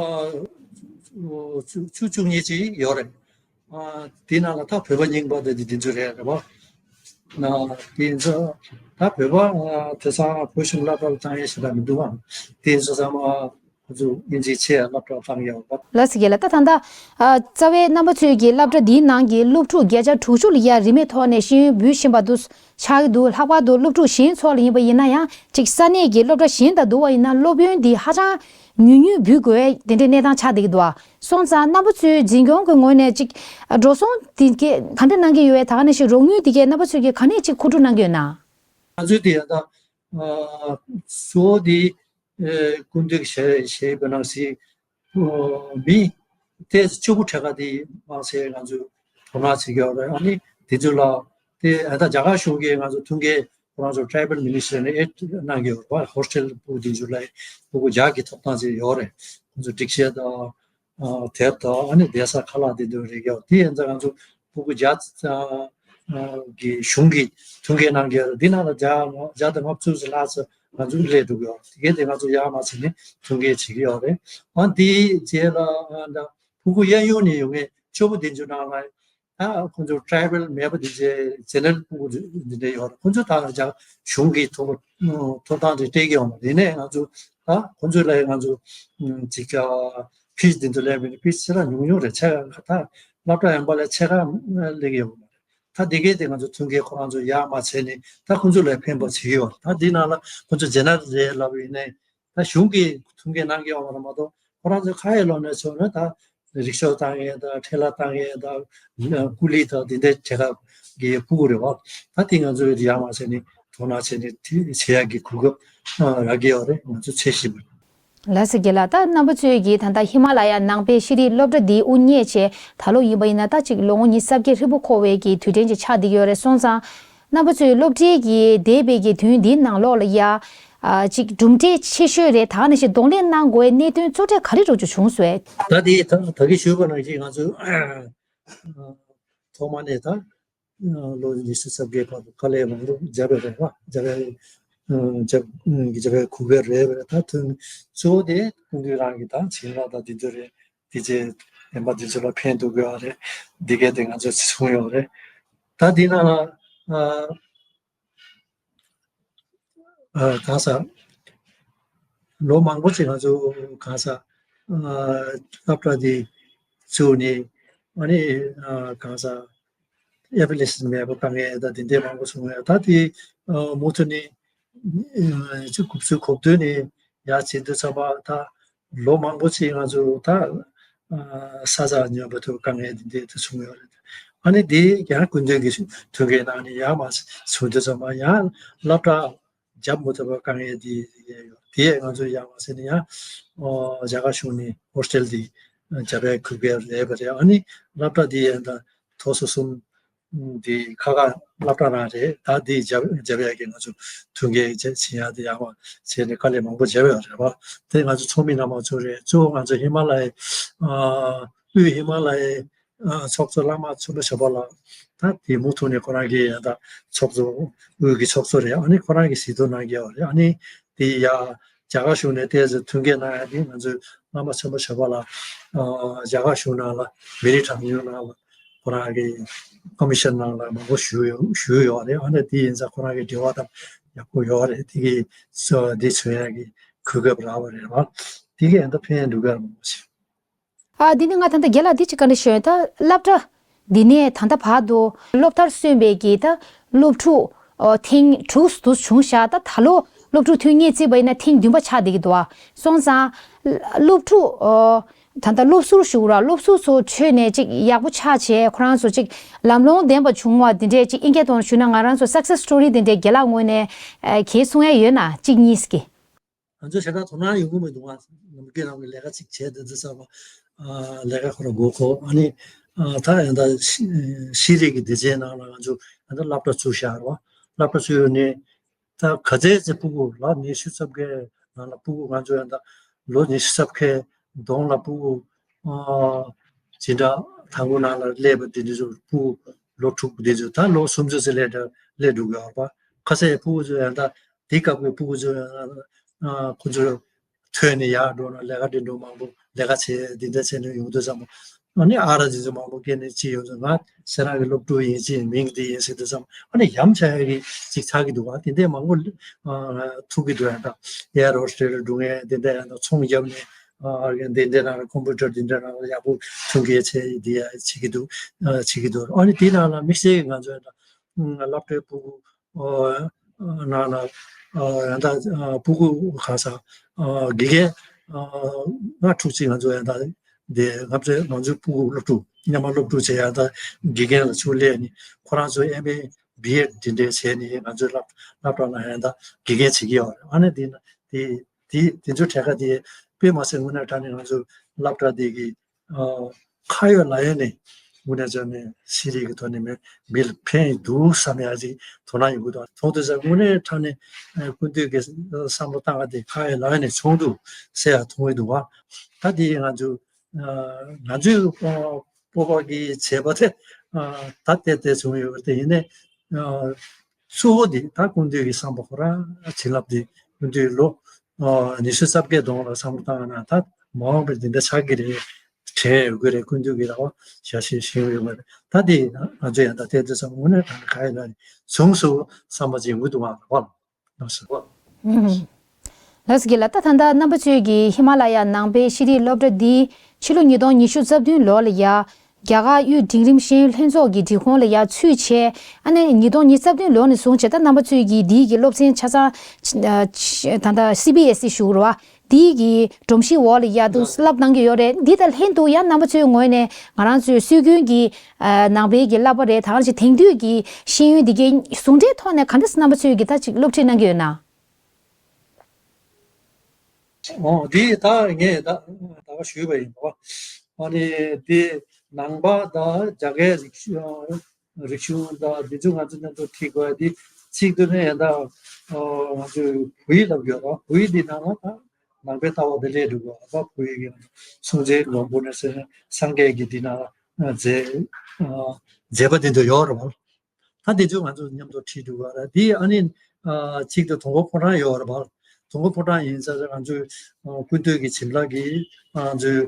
བཅུ་བཅུ་གཉིས་ཅིག་ཡོད་རེད། དེ་ནང་ལ་ད་བོད་པ་རྙིང་པ་དེ་དེ་ཚོ་རེད་རེད་བ། དེ་ཚོ་ད་བོད་པ་དེང་སང་བོད་གཞུང་སློབ་གྲྭ་ལ་བཏང་ཡས་ཞེ་དྲག་མི་འདུག་ཨ། དེ་ཚོ་ཚང་མ། ཁོ་ཚོ་དབྱིན་ཇིའི་ཆེད་སློབ་གྲྭ་བཏང་ཡོད་པ། ལགས་སོ་རྒན་ལགས། ད་ད་ལྟ་ཨ་རྩ་བའི་རྣམ་པ་ཚོའི་གི་སློབ་གྲྭ་འདིའི་ནང་གི་སློབ་ཕྲུག་བརྒྱ་ཆ་དྲུག་ཅུ་ལ་ཡ་རིན་མེད་ཐོག་ནས་ཤེས་ཡོན་འབུལ་བཞིན་པ་དུ་ཆགས་ཀྱི་འདུག་ལྷག་པར་དུ་སློབ་ཕྲུག་གཞན་ཚོ་ལ་ཡིན་པ་ཡིན་ན་ཡང་ཅིག་ས་གནས་ཀྱི་སློབ་གྲྭ་གཞན་དང་བསྡུར་བ་ཡིན་ན་སློབ་ཡོན་འདི་ཧ་ཅང་ཉུང་ཉུང་འབུལ་དགོས་དེ་འདྲའི་གནས་སྟངས་ཆགས་བསྡད་ཀྱི་འདུག་ཨ། སོང་ཙང་རྣམ་པ་ཚོའི་འཛིན་སྐྱོང་གི་ངོས་ནས་ཅིག་འགྲོ་སོང་འདི་གས་ག་འདྲ་གནང་གི་ཡོད་པས། ད་ག་ནང་བཞིན་རོགས་དངུལ་འདི་གས་རྣམ་པ་ཚོས་ཀྱི་ག་ནས་ཅིག་མཁོ་སྤྲོད་གནང་གི་ཡོད་ན། ང་ཚོའི་དེ་ཡང་ད་གཙོ་བོ་དེ། སྐུ་མདུན་གྱིས་བཞེས་པའི་ནང་བཞིན་མི་ཏོག་ཙམ་སྐྱོ་པོ་གྲས་ཀ་དེ་མང་ཆེ་ང་ཚོས་དོ་སྣང་བྱེད་ཀྱི་ཡོད་རེད། ཨ་ནི་དེ་ཚོ་ལ་དེ་ཨ་ད་རྒྱ་གར་གཞུང་གིས་ང་ཚོ་མཐུན་རྐྱེན་ཁོ་རང་ཚོ་ཊྲའི་བལ་མི་ནི་སི་ཊར་ནས་ཨེ་གནང་གི་ཡོད་རེད་བ། ཧོ་སི་ཊེལ་ཕྲུ་གུ་དེ་ཚོ་ལ་ཕྲུ་གུ་རྒྱག་གི་ཐོབ་ཐང་ཅིག་ཡོད་རེད། ཁོ་ཚོ་སྒྲིག་ཆས་དང་དེབ་དང་ཨ་ནི་བསྡད་ས་ཁ་ལག་དེ་ཚོ་རེད་ཀྱང་དེ་ཡིན་ཙང་ང་ཚོ་ཕྲུ་གུ་བརྒྱ་གི་གཞུང་གི་མཐུན་རྐྱེན་གནང་གི་ཡོད་རེད། འདི་ནང་ལ་བརྒྱ་བརྒྱ་དང་ལྔ་བཅུ་ཙམ་ལྷག་ཙམ་ང་ཚོ་སླེབས་འགྲོ་གི་ཡོད་རེད། དེ་གས་དེ་ང་ཚོ་ཡར་མར་བྱས་ནས་མཐུན་རྐྱེན་བྱེད་ཀྱི་ཡོད་རེད། ཨ་འདིའི་རྗེས་ལ་ཨ་ད་ཕྲུ་གུ་གཡས་གཡོན་ནས་ཡོང་མཁན་སྐྱོ་པོ་དེ་ཚོའི་ནང་ལ་ད་ཁོང་ཚོ་ཊྲའི་བལ་མེད་པ་དེ་ཚོའི་ཇེ་ནེ་རལ་ཕྲུ་གུ་འདི་འདྲ་ཡོད་རེད། ཁོང་ཚོ་ད་རྒྱ་གཞུང་གི་ཐོབ་ཐོབ་ཐང་དེ་སྤྲད་ཀྱི་ཡོད་མ་རེད། ཡིན་ནའི་ང་ཚོ་ད་ཁོང་ཚོ་ལ་ང་ཚོ་ཅིག་ཕིས་འདི་ཚོ་ལེན་པ་ཡིན་ན་ཕིས་ཆེ་ས་ཉུང་ཉུང་རེད། ཆེ་ད་སློབ་གྲྭ་ཡན་པ་ལས་ཆེ་ཁ་སླེབས་ཀྱི་ཡོད་མ་རེད། ད་འདི་གས་དེ་ང་ཚོ་མཐུན་རྐྱེན་ཁོ་རང་ཚོ་ཡར་མར་བྱས་ནས་ད་ཁོང་ཚོ་ལ་ཕན་པ་བྱེད་ཀྱི་ཡོད་རེད། ད་འདི་ནང་ལ་ཁོང་ཚོ་ཇེ་ནེ་རལ་རེད་ལབ་པ་ཡིན་ནའི་ད་གཞུང་གིས་མཐུན་རྐྱེན་གནང་གི་ཡོད་མ་རེད་མ་གཏོགས་ཁོ་རང་ཚོ་ཁ་ཡི་ལོ་ནས་ཚོ་ནས་ད་རིག་ཤོག་བཏང་མཁན་དང་ཁྲལ་ལག་བཏང་མཁན་དང་ཀུ་ལི་དང་དེ་འདྲའི་གྲས་ཀ་གི་ཕྲུ་གུ་རེད་བ། ད་དེ་ང་ཚོས་ཡར་མར་བྱས་ནས་དོ་སྣང་བྱས་ནས་དེ་བྱེད་ཡག་གི་གོ་སྐབས་རག་གི་ཡོད་རེད། ང་ཚོ་འཚོལ་བཞིན་པ་རེད། ལགས་སོ་རྒན་ལགས། ད་རྣམ་པ་ཚོས་ཀྱིས་ད་ལྟ་ཧི་མ་ལ་ཡ་ནང་པའི་ཤེས་རིག་སློབ་གྲྭ་འདིའི་དབུ་བརྙེས་བྱས་ད་ལོ་ཡིན་པ་ཡིན་ན་ད་ཅིག་ལོ་ངོ་ཉི་ཤུ་རྩ་བརྒྱད་ཧྲིལ་པོ་འཁོར་བའི་གི་དུས་དྲན་ཅིག་ཆགས་བསྡད་ཀྱི་ཡོད་རེད། སོང་ཙང་རྣམ་པ་ཚོས་སློབ་གྲྭའི་གི་འདས་པའི་གི་དུས་འདིའི་ནང་ལོགས་ལ་ཡ་ ཨ་ཅིག་གྲུབ་འབྲས་ཆེ་ཤོས་རེད། ད་ནང་བཞིན་གདོང་ལེན་གནང་དགོས་གནད་དོན་གཙོ་གྲས་ག་རེ་རོགས་ཅིག་བྱུང་སོང་། ད་དེ་ད་ད་གིན་ཞུས་པ་ནང་བཞིན་ང་ཚོས་ཐོག་མ་ནས་ད་ལོ་ཉི་ཤུ་རྩ་བརྒྱད་བར་དུ་དཀའ་ལས་མང་པོ་བརྒྱབ་པ་རེད་བ། བརྒྱབ་པའི་བརྒྱབ་བརྒྱབ་པའི་གོ་སྐབས་རེད་པ། ད་ཐོན་གཙོ་བོ་དེ་སྐུ་མདུན་རང་གི་ད་བྱིན་རླབས་དང་དེ་ཚོ་རེད། དེ་རྗེས་རིམ་པ་དེ་ཚོ་ལ་ཕན་ཐོགས་ཡོད་རེད། འདི་གས་དེ་ང་ཚོས་གསུངས་ཡོད་རེད། ད་འདི་ནང་ལ་ཨ་ཨ་གང་ཟག་ལོ་མང་པོ་ཅིག་ང་ཚོ་གང་ཟག་ཨ་སློབ་གྲྭ་འདི་བཙུགས་ནས་ཨ་ནི་ཨ་གང་ཟག་ཨེ་ཕི་ལེ་སི་མེད་པ་དཀའ་ངལ་དང་དེ་འདྲས་མང་པོ་བྱུང་ཡོད། ད་དེ་ཨ་མུ་མཐུད་ནས་ཨ་ཅིག་དགུ་བཅུ་གོ་བདུན་ནས་ཡར་བྱེད་དུས་ཙམ་པ་ད་ལོ་མང་པོ་ཅིག་ང་ཚོ་ད་ཨ་ས་ཆ་ཉོ་བ་ཐུབ་དཀའ་ངལ་འདི་འདྲ་དུ་བྱུང་ཡོད་རེད། ཨ་ནི་འདི་ཡང་སྐུ་མདུན་གྱི་ཐུགས་འགན་གནང་ནས་ཡར་མར་བྱུང་དུས་ཙམ་པ་ཡང་སློབ་གྲྭ་རྒྱབ་མི་ཐུབ་པ་དཀའ་ངལ་འདི་ཡོད། དེ་ཡང་ང་ཚོ་ཡར་མར་ཟེར་ནས་ཡང་ཨོ་རྒྱ་གར་གཞུང་ནས་ཧོ་སི་ཊེལ་འདི་རྒྱབ་པའི་གོ་སྐབས་རེད་པ་རེད། ཨ་ནི་སློབ་གྲྭ་འདི་ཡང་ད་མཐོ་ས་གསུམ་འདི་ཁ་ཁ་སློབ་གྲྭ་རང་རེད། ད་འདི་རྒྱབ་རྒྱབ་ཡག་གི་ང་ཚོ་ཐུགས་འགན་བྱེད་བྱེད་ཡག་དེ་ཡག་པ་བྱས་ནས་དཀའ་ལས་མང་པོ་བརྒྱབ་ཡོད་རེད་པ། དེ་ང་ཚོ་ཚོགས་མི་རྣམ་པ་ཚོ་རེད། གཙོ་བོ་ང་ཚོ་ཧི་མ་ལ་ཡའི་ཨ་དབུས་ཧི་མ་ལ་ཡའི་ཨ་ཚོགས་གཙོ་བླ་མ་ཆོས་འཕེལ་ཞབས་པ་ལགས། ད་དེ་མུ་མཐུད་ནས་ཁོ་རང་གིས་ཡང་ད་ཚོགས་གཙོ་དབུས་ཀྱི་ཚོགས་གཙོ་རེད། ཨ་ནི་ཁོ་རང་གིས་གཟིགས་རྟོག་གནང་གི་ཡོད་རེད། ཨ་ནི་དེ་ཡ་རྒྱ་གར་གཞུང་ནས་ཏོག་ཙམ་མཐུན་རྐྱེན་གནང་ཡ་དེ་ང་ཚོའི་བླ་མ་ཆོས་འཕེལ་ཞབས་པ་ལགས་ཨ་རྒྱ་གར་གཞུང་ནང་ལ་མི་རིགས་གྲངས་ཉུང་ནང་ལ་ཁོ་རང་གི་ཀོ་མི་ཤན་ནང་ལ་མང་པོ་ཞུས་ཡོད་ཞུས་ཡོད་རེད། ཨ་ནི་དེ་ཡིན་ཙང་ཁོ་རང་གི་འབྲེལ་བ་དང་ཡག་པོ་ཡོད་རེད། དེ་གི་སོ་དེ་མཚོན་ཡ་གི་གོ་སྐབས་རག་པ་རེད་བ། དེ་གི་ཨ་ད་ཕན་འགྲོ་གི་རེད་མང་པོ་ཞིག་ཨ་འདི་ནི་ང་ད་ལྟ་རྒན་ལགས་འདི་ཅིག་བཀའ་འདྲི་ཞུ་ཡ། ད་སློབ་གྲྭ་འདི་ནས་ད་ལྟ་བར་དུ་སློབ་མཐར་སོན་པའི་གི་ད་སློབ་ཕྲུག་ཨོ་ཐེངས་དྲུག་ཙམ་བྱུང་ཤག་ད་ད་ལོ་སློབ་ཕྲུག་ཐོན་མཁན་བརྩིས་པ་ཡིན་ན་ཐེངས་བདུན་པ་ཆགས་བསྡད་ཀྱི་འདུག་ཨ། སོང་ཙང་སློབ་ཕྲུག་ཨོ་ད་ལྟ་སློབ་ཟུར་ཞུ་ར་སློབ་ཟུར་ཚོ་ཁྲོད་ནས་ཅིག་ཡག་པོ་ཆགས་བྱས་ཁོ་རང་ཚོ་ཅིག་ལམ་ལྷོང་ལྡན་པ་བྱུང་བ་འདི་འདྲས་ཅིག་ཨིན་སྐད་ཐོག་ནས་ཞུས་ན་ང་རང་ཚོ་སག་སེ་སི་སི་ཊོ་རི་འདི་འདྲས་རྒན་ལགས་ངོས་ནས་ཨ་གང་གསུང་ཡ་ཡོད་ན་གཅིག་གཉིས་ཀྱི། ང་ཚོ་ཞེ་དྲག་དོ་སྣང་ཡོང་གི་མི་འདུག་ཨ། ནམ་རྒྱུན་རང་གི་ལས་ཀ་ཅིག་བྱས་དེ་འདི་ཚར་བ། ཨ་ལས་ཀ་ཁོ་རང་དགོས་ཁོ། ཨ་ནི་ཨ་ད་ཡང་ད་ཤེས་ཤེས་རིག་གི་སྡེ་ཚན་ནང་ལ་ང་ཚོ་ཡང་ད་སློབ་གྲྭ་བཙུགས་བཞག་རོགས། སློབ་གྲྭ་བཙུགས་ནས་ད་ག་ཚད་ཅིག་སྤུ་གུ་ལོ་ཉི་ཤུ་རྩ་བརྒྱད་ནང་ལ་སྤུ་གུ་ང་ཚོ་ཡང་ད་ལོ་ཉི་ཤུ་རྩ་བརྒྱད་གདོང་ལ་སྤུ་གུ་ཨ་སྦྱིན་བདག་དང་པོ་ནང་ལ་སླེབས་པ་འདི་འདི་ཚོ་སྤུ་གུ་ལོ་དྲུག་པ་འདི་ཚོ་ད་ལོ་སུམ་ཅུ་ཙམ་སླེབས་འགྲོ་སླེབས་འགྲོ་གི་ཡོད་པ། ཁ་སང་སྤུ་གུ་ཚོ་ཡང་ད་དེ་སྐབས་ཀྱི་སྤུ་གུ་ཚོ་ཡང་ཨ་ཁོ་ཚོ་ཐོན་ནས་ཡར་འགྲོ་ན་ལས་ཀ་འདི་འགྲོ་མང་པོ་ལས་ཀ་བྱས་འདི་འདྲ་བྱས་ནས་ཡོང་དུས་ཙམ་ཨ་ནི་ཨ་ར་འདི་ཚོ་མང་པོ་སྐྱེས་ནས་ཅི་ཡོང་ཚོ་ང་ཟེར་རང་གི་སློབ་ཕྲུག་ཡིན་ཅི་མིང་འདི་ཡིན་ཟེར་དུས་ཙམ་ཨ་ནི་ཡ་མཚན་གྱི་ཅིག་ཆགས་ཀྱི་འདུག་བ། དེ་འདྲས་མང་པོ་ཨ་ཐུག་གི་འདུག་ཡང་ད་ཨེ་ཡར་ཧོ་སི་ཊེལ་འགྲོ་མཁན་དེ་འདྲ་ཡང་ད་ཚོང་རྒྱབ་ནས་ཨ་དེ་འདྲ་ནང་ལ་ཀོམ་པུ་ཊར་དེ་འདྲ་ནང་ལ་ཡག་པོ་ཐོན་སྐྱེད་བྱས་འདི་ཡ་བྱེད་ཀྱི་འདུག་ཨ་བྱེད་ཀྱི་འདུག་ཨ་ནི་དེ་ནང་ལ་དམིགས་བསལ་གྱི་ང་ཚོ་ཡང་ད་སློབ་གྲྭའི་སྤུ་གུ་ཨོ་ནང་ན་ཨོ་ཡང་ད་ཨ་སྤུ་གུ་ག་ས་ཨ་དགེ་རྒན་ཨ་ལྔ་དྲུག་ཅིག་ང་ཚོ་ཡང་ད་དེ་ང་ཚོའི་ང་ཚོའི་སྤུ་གུ་སློབ་ཕྲུག་མཉམ་མ་སློབ་ཕྲུག་བྱས་ཡང་ད་དགེ་རྒན་ལ་ཚུར་སླེབས་ནས་ཁོ་རང་ཚོ་ཨེམ་ཨེ་བི་ཨེཌ་འདི་འདྲས་བྱས་ནས་ང་ཚོའི་སློབ་སློབ་གྲྭ་ནང་ཡང་ད་དགེ་རྒན་བྱེད་ཀྱི་ཡོད་རེད། ཨ་ནི་དེ་དེ་དེ་དེ་ཚོའི་གྲས་ཁ་དེ་དཔེ་མ་སྲིད་དངོས་གནས་དྲང་གནས་ང་ཚོའི་སློབ་གྲྭ་དེ་གི་ཨ་ཁ་ཡོད་ལག་ཡོད་ནས་དངོས་གནས་བྱས་ནས་ཤེས་རིག་གི་ཐོག་ནས་མི་མི་ལ་ཕན་ཡོད་འདུག་བསམ་ཡ་ཅིག་དོ་སྣང་ཡོང་གི་འདུག་མཐོང་དུས་ཙམ་དངོས་གནས་དྲང་གནས་ཨ་སྐུ་མདུན་གྱི་བསམ་བློ་བཏང་བ་དེ་ཁ་ཡོད་ལག་ཡོད་ནས་བྱུང་འདུག་ཟེར་ཡ་མཐོང་གི་འདུག་བ། ད་དེ་ང་ཚོ་ཨ་ང་ཚོའི་ཨ་སྤོབས་པ་གི་བྱས་པ་དེ་ཨ་ད་ལྟ་དེ་བྱུང་ཡོད་པ་དེ་ཡིན་ནའི་ཨ་གཙོ་བོ་དེ་ད་སྐུ་མདུན་གྱི་བསམ་པ་ཁོ་རང་བྱིན་རླབས་དེ་སྐུ་མདུན་ལོ་ཨ་ཉི་ཤུ་རྩ་བརྒྱད་གདོང་ལ་བསམ་བློ་བཏང་ན་ད་མ་འོངས་པའི་འདི་འདྲ་ཆགས་ཀྱི་རེད། དྲན་ཡོད་ཀྱི་རེད། སྐུ་མདུན་གྱི་རེ་བ་བྱ་ཞེས་ཞུས་ཡོད་པ་རེད། ད་དེ་ང་ཚོ་ཡང་ད་ལྟའི་དུས་ཙམ་དངོས་གནས་དྲང་གནས་ག་ཡིན་ན་བྱུང་སོང་བསམ་པ་ཅིག་ཡོང་གི་འདུག་ཨ་རེད་བ། ལགས་སོ། ལགས་སོ་རྒན་ལགས། ད་ད་ལྟ་རྣམ་པ་ཚོས་ཀྱིས་ཧི་མ་ལ་ཡ་ནང་པའི་ཤེས་རིག་སློབ་གྲྭ་འདི་ཕྱི་ལོ་ཉིས་སྟོང་ཉི་ཤུ་རྩ་བདུན་ལོ་ལ་ཡ་རྒྱ་གར་དབུས་འབྲིང་རིམ་ཤེས་ཡོན་ལྷན་ཚོགས་ཀྱི་སྒྲིག་ཁོངས་ལ་ཡ་ཚུད་བྱས། ཨ་ནི་ཉིས་སྟོང་ཉི་ཤུ་རྩ་བདུན་ལོ་ནས་བཟུང་བྱས་ད་རྣམ་པ་ཚོས་ཀྱིས་འདི་གི་སློབ་ཚན་ཆ་ཚང་ད་ལྟ་སི་བི་ཨེ་སི་ཞུ་རུ་བ་འདི་གི་སྒྲོམ་གཞི་འོག་ལ་ཡ་འདུག་བསླབ་གནང་གི་ཡོད་རེད། འདི་དང་ལྷན་དུ་ཡང་རྣམ་པ་ཚོའི་ངོས་ནས་ང་རང་ཚོའི་སྲོལ་རྒྱུན་གྱི་ཨ་ནང་པའི་གི་བསླབ་པ་རེད། ད་ག་ནང་བཞིན་དེང་དུས་ཀྱི་ཤེས་ཡོན་འདི་གའི་ཟུང་འབྲེལ་ཐོག་ནས་ག་འདྲ་རྣམ་པ་ཚོས་ཀྱིས་ད་ཅིག་སློབ་ཁྲིད་གནང་གི་ཡོད་ན། ཨོ་འདི་ད་ངས་ད་ད་ག་ཞུས་པ་ཡིན་པ། ཨ་ནི་འདི་ནང་པ་དང་རྒྱ་སྐད་རིག་གཞུང་རིག་གཞུང་དང་འདི་ཚོ་ང་ཚོ་མཉམ་དུ་ཁྲིད་དགོས་འདི་གཅིག་ཏུ་ནས་ཡང་ད་ ཨོ་ང་ཚོས་བོད་ཡིག་ལབ་ཡོད་ར། བོད་ཡིག་འདི་ནང་ལ་ད་ནང་པའི་ལྟ་བ་འདི་སླེབས་འདུག་ག་ཨ་བོད་ཡིག་གི་སྲོང་བཙན་སྒམ་པོ་ནས་ཟེར་ན་སངས་རྒྱས་ཀྱི་འདི་ནང་ལ་མཛད་མཛད་པ་འདི་ཚོ་ཡོད་ར་བ། ད་འདི་ཚོ་ང་ཚོ་མཉམ་དུ་ཁྲིད་འདུག་ག་ར། འདི་ཨ་ནི་གཅིག་ཏུ་དུང་དཀར་ཕོ་བྲང་ཡོད་ར་བ། དུང་དཀར་ཕོ་བྲང་ཡིན་ཙང་ང་ཚོའི་ཀུན་འདུས་ཀྱི་བྱིན་རླབས་ཀྱིས་ང་ཚོའི་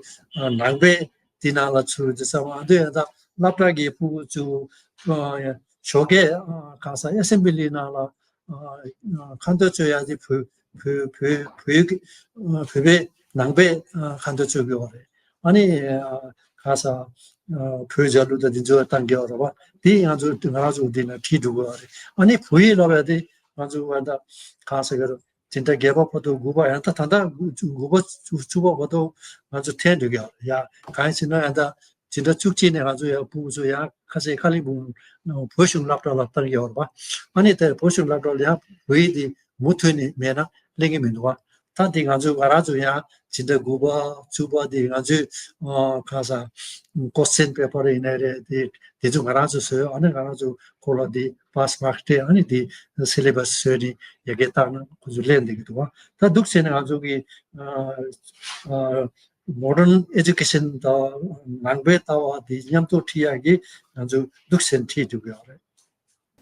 ནང་པའི་འདི་ནང་ལ་ཚུར་འདི་ཚང་མ་འདི་ཡང་ད་སློབ་གྲྭ་གི་ཕྲུ་གུ་ཚོ་ཞོགས་ཀས་གང་ཟག་ཨེ་སེམ་བྷི་ལི་ནང་ལ་ཁ་འདོན་གཅོད་ཡག་དེ་བོད་བོད་བོད་བོད་ཀྱི་བོད་པའི་ནང་པའི་ཁ་འདོན་གཅོད་དགོས་པ་རེད། ཨ་ནི་གང་ཟག་བོད་རྒྱལ་གླུ་དང་འདི་ཚོ་བཏང་གི་ཡོད་རེད་བ། དེ་ང་ཚོ་ང་རང་ཚོ་འདི་ན་ཁྲིད་འགྲོ་དགོས་པ་རེད། ཨ་ནི་བོད་ཡིག་ལབ་ཡག་དེ་ང་ཚོ་བ་ད་གང་ཟག་གི་རེད། དེ་འདྲ་བརྒྱད་པ་བར་དུ་དགུ་པ་ཡང་ད་ད་ལྟ་དགུ་པ་བར་དུ་བཅུ་པ་བར་དུ་ང་ཚོ་འཐེན་འགྲོ་གི་ཡོད་རེད་ཡ། གང་ཡིན་ཟེར་ན་ཡང་ད་དེ་འདྲ་བཅུ་གཅིག་ནས་ང་ཚོ་ཡང་ཕྲུ་གུ་ཚོ་ཡང་ཁ་སང་ཁ་ལིང་སྦུག་བོད་གཞུང་སློབ་གྲྭ་ལ་བཏང་གི་ཡོད་རེད་པ། ཨ་ནི་དེ་བོད་གཞུང་སློབ་གྲྭ་ལ་ཡང་བོད་ཡིག་འདི་མུ་མཐུད་ནས་མེད་ན་ལེན་གི་མི་འདུག་བ། ད་འདི་ང་ཚོ་ང་རང་ཚོ་ཡང་སྤྱི་ཟླ་དགུ་པ་བཅུ་པ་འདི་ང་ཚོའི་ཨ་གང་ཟག་ཀོ་སི་ཅན་པེ་པར་ཡིན་ནའི་རེད། དེ་དེ་ཚོ་ང་རང་ཚོ་བཟོས། ཨ་ནི་ང་རང་ཚོ་ཁོ་ལ་འདི་པཱ་སི་མཱག་སྤྲད། ཨ་ནི་འདི་སི་ལེ་བཱ་སི་བཟོས་ནས་ཡ་གི་བཏང་ན་ཁོ་ཚོ་ལེན་བསྡད་ཀྱི་འདུག་བ། ད་འདུག་བྱས་ནས་ང་ཚོ་གི་ཨ་ཨ་མོ་ཌན་ཨེ་ཇུ་ཀེ་ཤན་དང་ནང་པའི་ལྟ་བ་འདི་མཉམ་དུ་ཁྲིད་ཡག་གི་ང་ཚོ་འདུག་བྱས་ནས་ཁྲིད་འགྲོ་གི་ཡོད་རེད།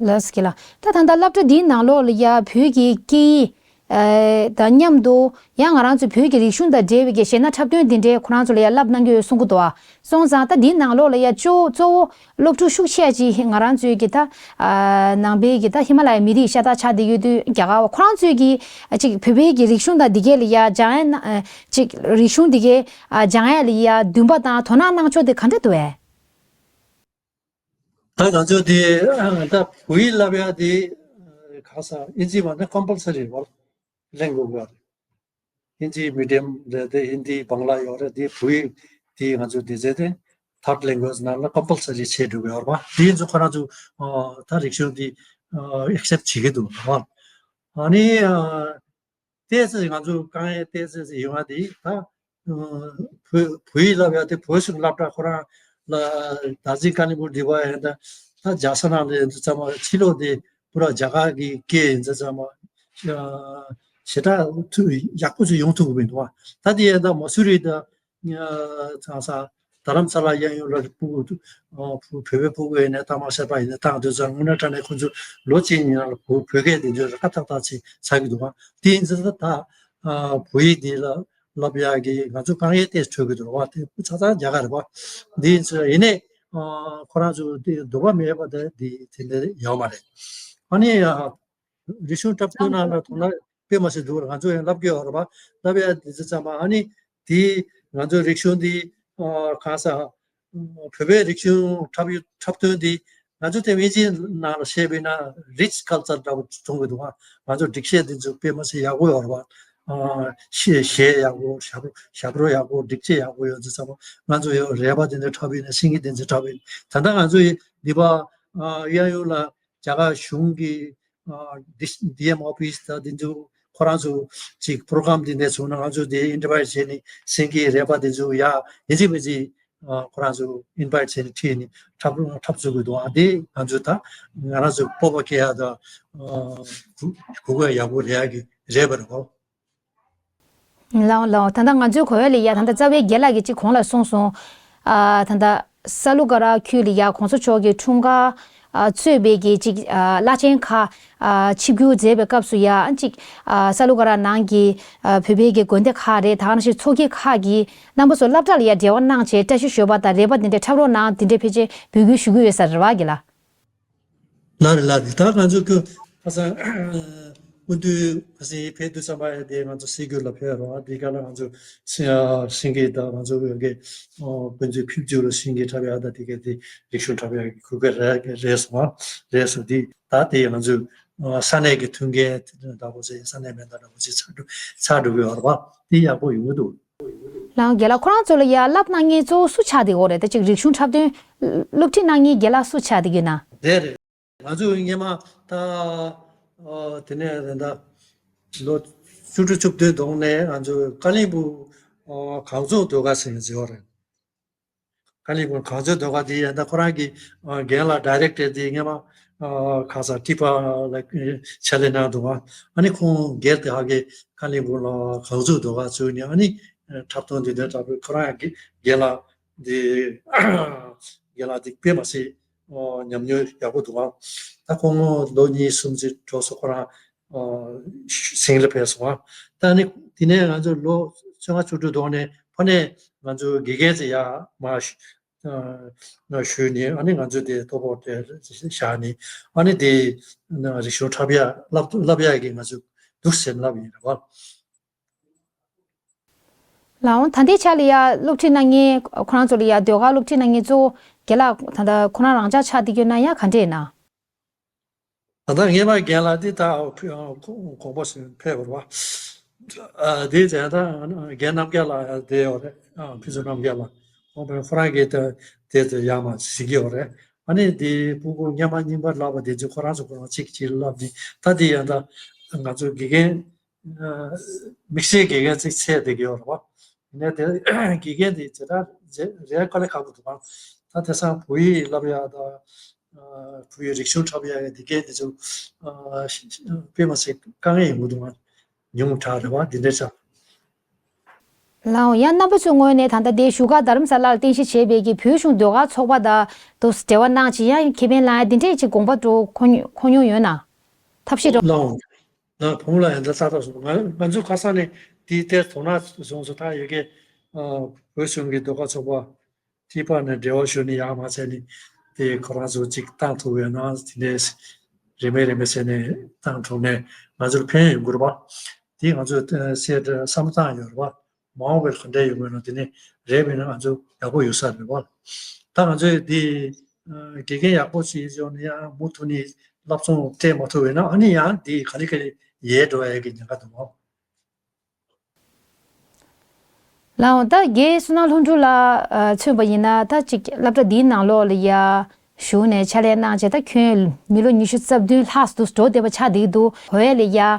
ལགས་སོ་ལགས། ད་ད་ལྟ་སློབ་གྲྭ་འདིའི་ནང་ལོགས་ལ་ཡ་བོད་ཀྱི་སྐད་ཡིག་ཨ་དང་མཉམ་དུ་ཡང་ང་རང་ཚོའི་བོད་ཀྱི་རིག་གཞུང་དང་འབྲེལ་བའི་གི་གཞས་སྣ་འཁྲབ་སྟོན་འདི་འདྲའི་ཁོ་རང་ཚོ་ལ་ཡ་བསླབ་གནང་གི་ཡོད་གསུང་གི་འདུག་ཨ། སོང་ཙང་ད་འདིའི་ནང་ལོགས་ལ་ཡ་གཙོ་བོ་གཙོ་བོ་སློབ་ཕྲུག་ཤུགས་ཆེ་ཅིག་ང་རང་ཚོའི་གི་ད་ཨ་ནང་པའི་གི་ད་ཧི་མ་ལ་ཡའི་མི་རིགས་ཤ་སྟག་ཆགས་བསྡད་ཡོད་དུས་རྒྱ་གར་བ་ཁོ་རང་ཚོའི་གི་ཨ་ཅིག་བོད་པའི་གི་རིག་གཞུང་དང་འདི་གས་ལ་ཡ་སྦྱང་ཡ་ན་ཨ་ཅིག་རིག་གཞུང་འདི་གས་ཨ་སྦྱང་ཡ་ལ་ཡ་འདུན་པ་དང་དོ་སྣང་གནང་ཕྱོགས་དེ་ག་འདྲ་འདུག་ཨེ། ད་ང་ཚོ་དེ་ད་བོད་ཡིག་བསླབ་ཡ་དེ་ག་ས་ཨིན་ཇི་བ་ནི་ཀམ་པལ་སི་རི་བར་ལེན་དགོས་པ་རེད། ཨིན་ཇི་མི་ཌི་ཡམ་རེད་དེ། ཧིན་དི་བང་ལ་ཡོད་རེད་དེ། བོད་ཡིག་དེ་ང་ཚོ་དེ་ཚེ་དེ་ཐར་ཌི་ལེང་གུ་ཨེ་ཇི་ནང་ལ་ཀམ་པལ་སི་རི་བྱས་འགྲོ་གི་ཡོད་རེད་པ། དེ་ཡིན་ཚོ་ཁོ་རང་ཚོ་ད་རིག་གཞུང་དེ་ཨེག་སེབ་བྱེད་ཀྱི་འདུག་རེད་པ། ཨ་ནི། ཏོག་ཙམ་ང་ཚོ་དཀའ་ངལ་ཏོག་ཙམ་ཡོང་བ་དེ་ད་བོད་བོད་ཡིག་བསླབ་ཡ་དེ་བོད་གཞུང་སློབ་གྲྭ་ཁོ་རང་ལ་དར་རྩེ་ཀ་ལིམ་པོང་འདི་བ་ཡང་ད་ད་རྒྱ་ས་ནང་ལ་ཡིན་ཙང་མ་ཕྱི་ལོགས་དེ་པུ་ར་རྒྱ་གར་གྱི་སྐད་ཡིན་ཙང་མ་ཞེ་དྲག་ཐུ་ཡག་པོ་ཞིག་ཡོང་ཐུབ་ཀྱི་མི་འདུག་བ། ད་དེ་ཡང་ད་མ་སུ་རི་ད་ཚང་ས་རྡ་རམ་ས་ལ་གཡས་གཡོན་ལ་ཕྲུ་གུ་བོད་པའི་ཕྲུ་གུ་ཡིན་ནའི་ཐ་མག་ཤ་སྟག་ཡིན་ནའི་བཏང་དུས་ཙང་དངོས་གནས་དྲང་གནས་ཁོ་ཚོ་ལོ་གཅིག་གཉིས་ནང་ལ་བོད་བོད་སྐད་དེ་ཚོ་ར་ཁ་ཏག་ཏག་ཅིག་ཆགས་ཀྱི་འདུག་ག་དེ་ཡིན་ཙང་ད་བོད་ཡིག་འདི་ལ་བསླབ་ཡག་གི་ང་ཚོ་དཀའ་ངལ་ཏོག་ཙམ་འཕྲད་ཀྱི་འདུག་བ། དེ་ཆ་ཚང་རྒྱ་གར་རེད་བ། འདི་ཡིན་ཙང་ཡིན་ནའི་ཁོ་རང་ཚོ་དེ་འདོད་པ་མེད་པ་དེ་འདི་དེ་འདྲ་ཡོད་མ་རེད། ཨ་ནི་རིག་གཞུང་འཁྲབ་སྟོན་ནང་ལ་དོ་སྣང་དཔེ་མ་སྲིད་འདུག་ང་ཚོ་ཡང་བསླབ་ཀྱི་ཡོད་རེད་པ། བསླབ་ཡ་དེ་ཚོ་ཚང་མ་ཨ་ནི་དེ་ང་ཚོའི་རིག་གཞུང་འདི་གང་ཟག་བོད་པའི་རིག་གཞུང་འཁྲབ་ཡུལ་འཁྲབ་སྟོན་འདི་ང་ཚོ་དེ་ཨིན་ཇིའི་ནང་ལ་བཤད་པས་ན་རིཆ་ཀལ་ཅར་འདྲ་པོ་མཐོང་གི་འདུག་ང་ཚོ་སྒྲིག་ཆས་འདི་ཚོ་དཔེ་མ་སྲིད་ཡག་པོ་ཡོད་རེད་པ། གཞས་གཞས་ཡག་པོ། ཞབས་ཞབས་བྲོ་ཡག་པོ། སྒྲིག་ཆས་ཡག་པོ་ཡོད་ཚོ་ཚང་མ་ང་ཚོ་ཡོད་རེད་པ། དེ་འདྲ་འཁྲབ་ཡིན་ན་སེང་གེ་དེ་ཚོ་འཁྲབ་ཡིན་ད་ལྟ་ང་ཚོ་ཡི་འདི་པ་གཡས་གཡོན་ལ་རྒྱ་གར་གཞུང་གི་ཨ་ཌི་ཌི་ཨེམ་ཨོ་ཕིས་དང་དེ་ཚོ་ཁོ་རང་ཚོ་ཅིག་པོ་རོ་གྷ་རམ་དེ་འདྲ་བྱུང་ན་ང་ཚོ་དེ་ཨིན་ཝི་ཊི་བྱས་ནས་སེང་གེ་རལ་པ་དེ་ཚོ་ཡ་ཡིན་གཅིག་མིན་གཅིག་ཨ་ཁོ་རང་ཚོ་ཨིན་ཝི་ཊི་བྱས་ནས་ཁྲིད་ནས་འཁྲབ་འཁྲབ་བཅུག་གི་འདུག་ཨ་དེ་ང་ཚོ་ད་ང་རང་ཚོ་སྤོབས་པ་སྐྱེ་ཡ་དང་ཨ་གོ་གོ་སྐབས་ཡག་པོ་རེད་ཡ་གི་རེད་པ་རེད་གོ། ལགས་ལགས། ད་ལྟ་ང་ཚོའི་གོ་ཡ་ལ་ཡ་ད་ལྟ་རྩ་བའི་རྒན་ལགས་ཀྱིས་གཅིག་གོང་ལ་གསུངས་སོང་། ཨ་ད་ལྟ་ས་ལུ་ག་ར་ཁུལ་ལ་ཡ་གོང་ས་མཆོག་གི་འཁྲུངས་སྐར་ཨ་གཙོས་པའི་གི་གཅིག་ཨ་བླ་ཆེན་ཁག་ཨ་ཆིབས་བསྒྱུར་མཛད་པའི་སྐབས་སུ་ཡ་གཅིག་ཨ་ས་ལུ་ག་ར་ནང་གི་ཨ་བོད་པའི་གི་དགོན་སྡེ་ཁག་རེད། ད་ག་ནང་བཞིན་ཚོགས་སྐྱིད་ཁག་གི་རྣམ་པ་ཚོ་སློབ་གྲྭ་ལ་ཡ་འབྲེལ་བ་གནང་བྱས་བཀྲ་ཤིས་ཞོལ་པ་དང་རེད་པ་དེ་འདྲ་འཁྲབ་རོགས་གནང་དེ་འདྲ་ཕལ་ཆེར་འབོད་སྐུལ་ཞུ་གི་ཡོད་ས་རེད་བ་རྒན་ལགས། ལགས་རེད་ལགས་རེད། ད་ང་ཚོ་ཁོ་ཁ་སང་སྐུ་མདུན་ཁ་སང་ཕེབས་དུས་ཙམ་པ་ཡ་དེ་ང་ཚོ་སྲིད་གུར་ལ་ཕེབས་རོགས་ཨ་དེ་ག་ལ་ང་ཚོ་སེང་གེ་དང་ང་ཚོ་ཡོད་གི་དཔོན་ཚོས་ཕེབས་བཅུག་ལ་སེང་གེ་འཁྲབ་ཡག་དང་དེ་ག་དེ་རིག་གཞུང་འཁྲབ་ཡག་གི་གོ་སྐབས་རེད་རེད་སོང་ཨ་རེད་སོང་དེ་ད་དེ་ང་ཚོ་ས་གནས་ཀྱི་མཐུན་རྐྱེན་འདྲ་པོ་ཟེར་ས་གནས་མེད་ན་འདྲ་པོ་ཟེར་ཆགས་འགྲོ་ཆགས་འགྲོ་གི་ཡོད་རེད་པ། དེ་ཡག་པོ་ཡོང་གི་འདུག་ལགས་རྒན་ལགས། ཁོ་རང་ཚོ་ལ་ཡ་བསླབ་གནང་མཁན་གཙོ་བོ་སུ་ཆགས་བསྡད་ཡོད་རེད། ད་ཅིག་རིག་གཞུང་འཁྲབ་སྟོན་སློབ་ཁྲིད་གནང་མཁན་རྒན་ལགས་སུ་ཆགས་བསྡད་ཡོད་ན། རེད་རེད། ང་ཚོ་སྔོན་མ་ད་ཨ་དེ་ནས་རེད་ད་ལོ་བཅུ་དྲུག་བཅུ་བདུན་གོང་ནས་ང་ཚོ་ཀ་ལིང་སྦུག་ཨ་གངས་རྫོང་ཟློས་གར་ཟེར་མཁན་ཅིག་ཡོད་རེད། ཀ་ལིང་སྦུག་གངས་མཚོའི་ཟློས་གར་དེ་ཡང་ད་ཁོ་རང་གི་ཨ་རྒན་ལགས་ཌའི་རེག་ཊར་དེ་སྔོན་མ་ཨ་ག་ས་ཊི་པ་ལ་ཕྱག་ལས་གནང་འདུག་ཨ། ཨ་ནི་ཁོང་སྒེར་དེ་ཧ་གི་ཀ་ལིང་སྦུག་ལ་གངས་མཚོའི་ཟློས་གར་བཙུགས་ནས་ཨ་ནི་འཁྲབ་སྟོན་དེ་འདྲ་འཁྲབ་པའི་ཁོ་རང་ཡང་རྒན་ལགས་དེ་རྒན་ལགས་དེ་དཔེ་མ་སྲིད་ཨོ་ཉམས་མྱོང་ཡག་པོ་འདུག་ཨ། ད་ཁོང་ལོ་གཉིས་གསུམ་ཅིག་འགྲོ་སོང་ཁོ་རང་ཨོ་ཟིང་ལ་ཕེབས་སོང་ཨ། ད་ནི་དེ་ནས་ང་ཚོ་ལོ་བཅོ་ལྔ་བཅུ་དྲུག་ཐོག་ནས་ཕ་ནས་ང་ཚོ་དགེ་རྒན་ཚོ་ཡར་མར་ཞུ་ཨ་ཞུས་ནས་ཨ་ནི་ང་ཚོ་དེ་ཐོ་ཕོག་དེ་བཞག་ནས་ཨ་ནི་དེ་རིག་གཞུང་འཁྲབ་ཡ་བསླབ་བསླབ་ཡ་གི་ང་ཚོ་འདུག་སེ་བསླབ་ཡིན་རེད་བ། ལགས་འོང་ད་ལྟའི་ཆ་ལ་ཡ་སློབ་ཁྲིད་གནང་མཁན་ཁོ་རང་ཚོ་ལ་ཡ་ཟློས་གར་སློབ་ཁྲིད་གནང་མཁན་གཙོ་བོ་རྒན་ལགས་ད་ལྟ་ཁོ་རང་རང་འཇགས་ཆགས་བསྡད་ཀྱི་ཡོད་ན་ཡང་ག་འདྲས་ཡིན་ན། ད་ལྟ་ངེད་པ་རྒན་ལགས་འདི་ད་ཕུ་ཨ་ཁོ་དགོངས་པ་ཞིག་ཕེབས་པ་རེད་བ། ཨ་དེ་བྱས་ད་རྒན་རྣམ་རྒྱལ་ལགས་ཡང་བསྡད་ཡོད་རེད། ཨ་ཕུན་ཚོགས་རྣམ་རྒྱལ་ལགས་ཁོང་པས་ཁོ་རང་གིས་ད་དེ་ཚོ་ཡར་མར་གཟིགས་ཀྱི་ཡོད་རེད། ཨ་ནི་དེ་ཕྲུ་གུ་སྔོན་མ་རྙིང་པ་བསླབ་པ་དེ་ཚོ་ཁོ་རང་ཚོ་ཁོ་རང་གཅིག་གཅིག་བསླབ་ནས་ད་དེ་ཡང་ད་ང་ཚོ་དགེ་རྒན་དམིགས་བསལ་དགེ་རྒན་ཅིག་ཚད་བསྡད་ཀྱི་ཡོད་རེད་བ། ཡིན་ནའི་དེ་དགེ་རྒན་དེ་ཇི་ལྟར་རེད་དཀའ་ལས་ཁག་པོ་འདུག་ག་ད་དེང་སང་བོད་ཡིག་བསླབ་ཡག་དང་བོད་ཡིག་རིག་གཞུང་འཁྲབ་ཡག་གི་དགེ་རྒན་དེ་ཚོ་དཔེ་མ་སྲིད་དཀའ་ངལ་ཡོང་གི་འདུག་ག་ཉུང་དྲགས་རེད་བ་འདི་འདྲ་ཆགས། ལགས་འོང་ཡང་རྣམ་པ་ཚོའི་ངོས་ནས་ད་ལྟ་དེ་བཞུགས་སྒར་རྡ་རམ་ས་ལར་རྟེན་གཞི་བྱས་པའི་གི་བོད་གཞུང་ཟློས་གར་ཚོགས་པ་དང་དུ་འབྲེལ་བ་གནང་བྱས་ཡང་ཁེ་ཕན་ལ་འདི་འདྲས་ཅིག་དགོངས་པ་འགྲོ་འཁོར་འཁོར་མྱོང་ཡོད་ན། ཐབས་ཤེས་འགྲོ། ལགས་འོང་། ང་བུ་མོ་ལ་ཡང་འདི་ལྟ་ཐབས་སུ་ང་ང་ཚོ་ཁ་སང་ནས་དེའི་ཐད་དོ་སྣང་བཟུང་སོང་ད་ཡོད་ཀྱི་བོད་གཞུང་གི་ཟློས་གར་ཚོགས་པ་ཐིག་པ་ནས་འབྲེལ་བ་ཞུ་ནས་ཡར་མར་བྱས་ནས་དེ་ཁོ་རང་ཚོ་གཅིག་བཏང་ཐུབ་ཡོད་ན་དེ་འདྲས་རེ་མེད་རེ་མེད་བྱས་ནས་བཏང་ཐུབ་ནས་ང་ཚོར་ཕན་ཡོང་གི་རེད་པ། དེ་ང་ཚོས་སེ་བསམ་བློ་བཏང་ཡོད་རེད་པ། མ་འོངས་པའི་ག་འདྲ་ཡོང་གི་ཡོད་ན་དེ་ནས་རེད་མིན་ན་ང་ཚོ་ཡག་པོ་ཡོད་ས་རེད་བ། ད་ང་ཚོས་འདི་དགེ་རྒན་ཡག་པོ་ཞིག་བྱུང་ནས་ཡང་མུ་མཐུད་ནས་བསླབ་ཚོང་སྤྲད་མ་ཐུབ་པ་ཡིན་ན་ཨ་ནི་ཡང་འདི་ག་ལེ་ག་ལེ་ཡལ་འགྲོ་ཡ་གི་ཉེན་ཁ་འདུག་མོ། ལགས་འོང་ད་རྒན་བསོད་ནམས་ལྷུན་གྲུབ་ལགས་མཚོན་པ་ཡིན་ན་ད་ཅིག་སློབ་གྲྭ་འདིའི་ནང་ལོགས་ལ་ཡ། གཞུང་ནས་ཕྱག་ལས་གནང་བྱས་ད་ཁྱོན་མི་ལོ་ཉི་ཤུ་རྩ་བདུན་ལྷག་ཏུ་འགྲོ་བསྡད་པ་ཆགས་བསྡད་འདུག་གོ་ཡ་ལ་ཡ། ཨ་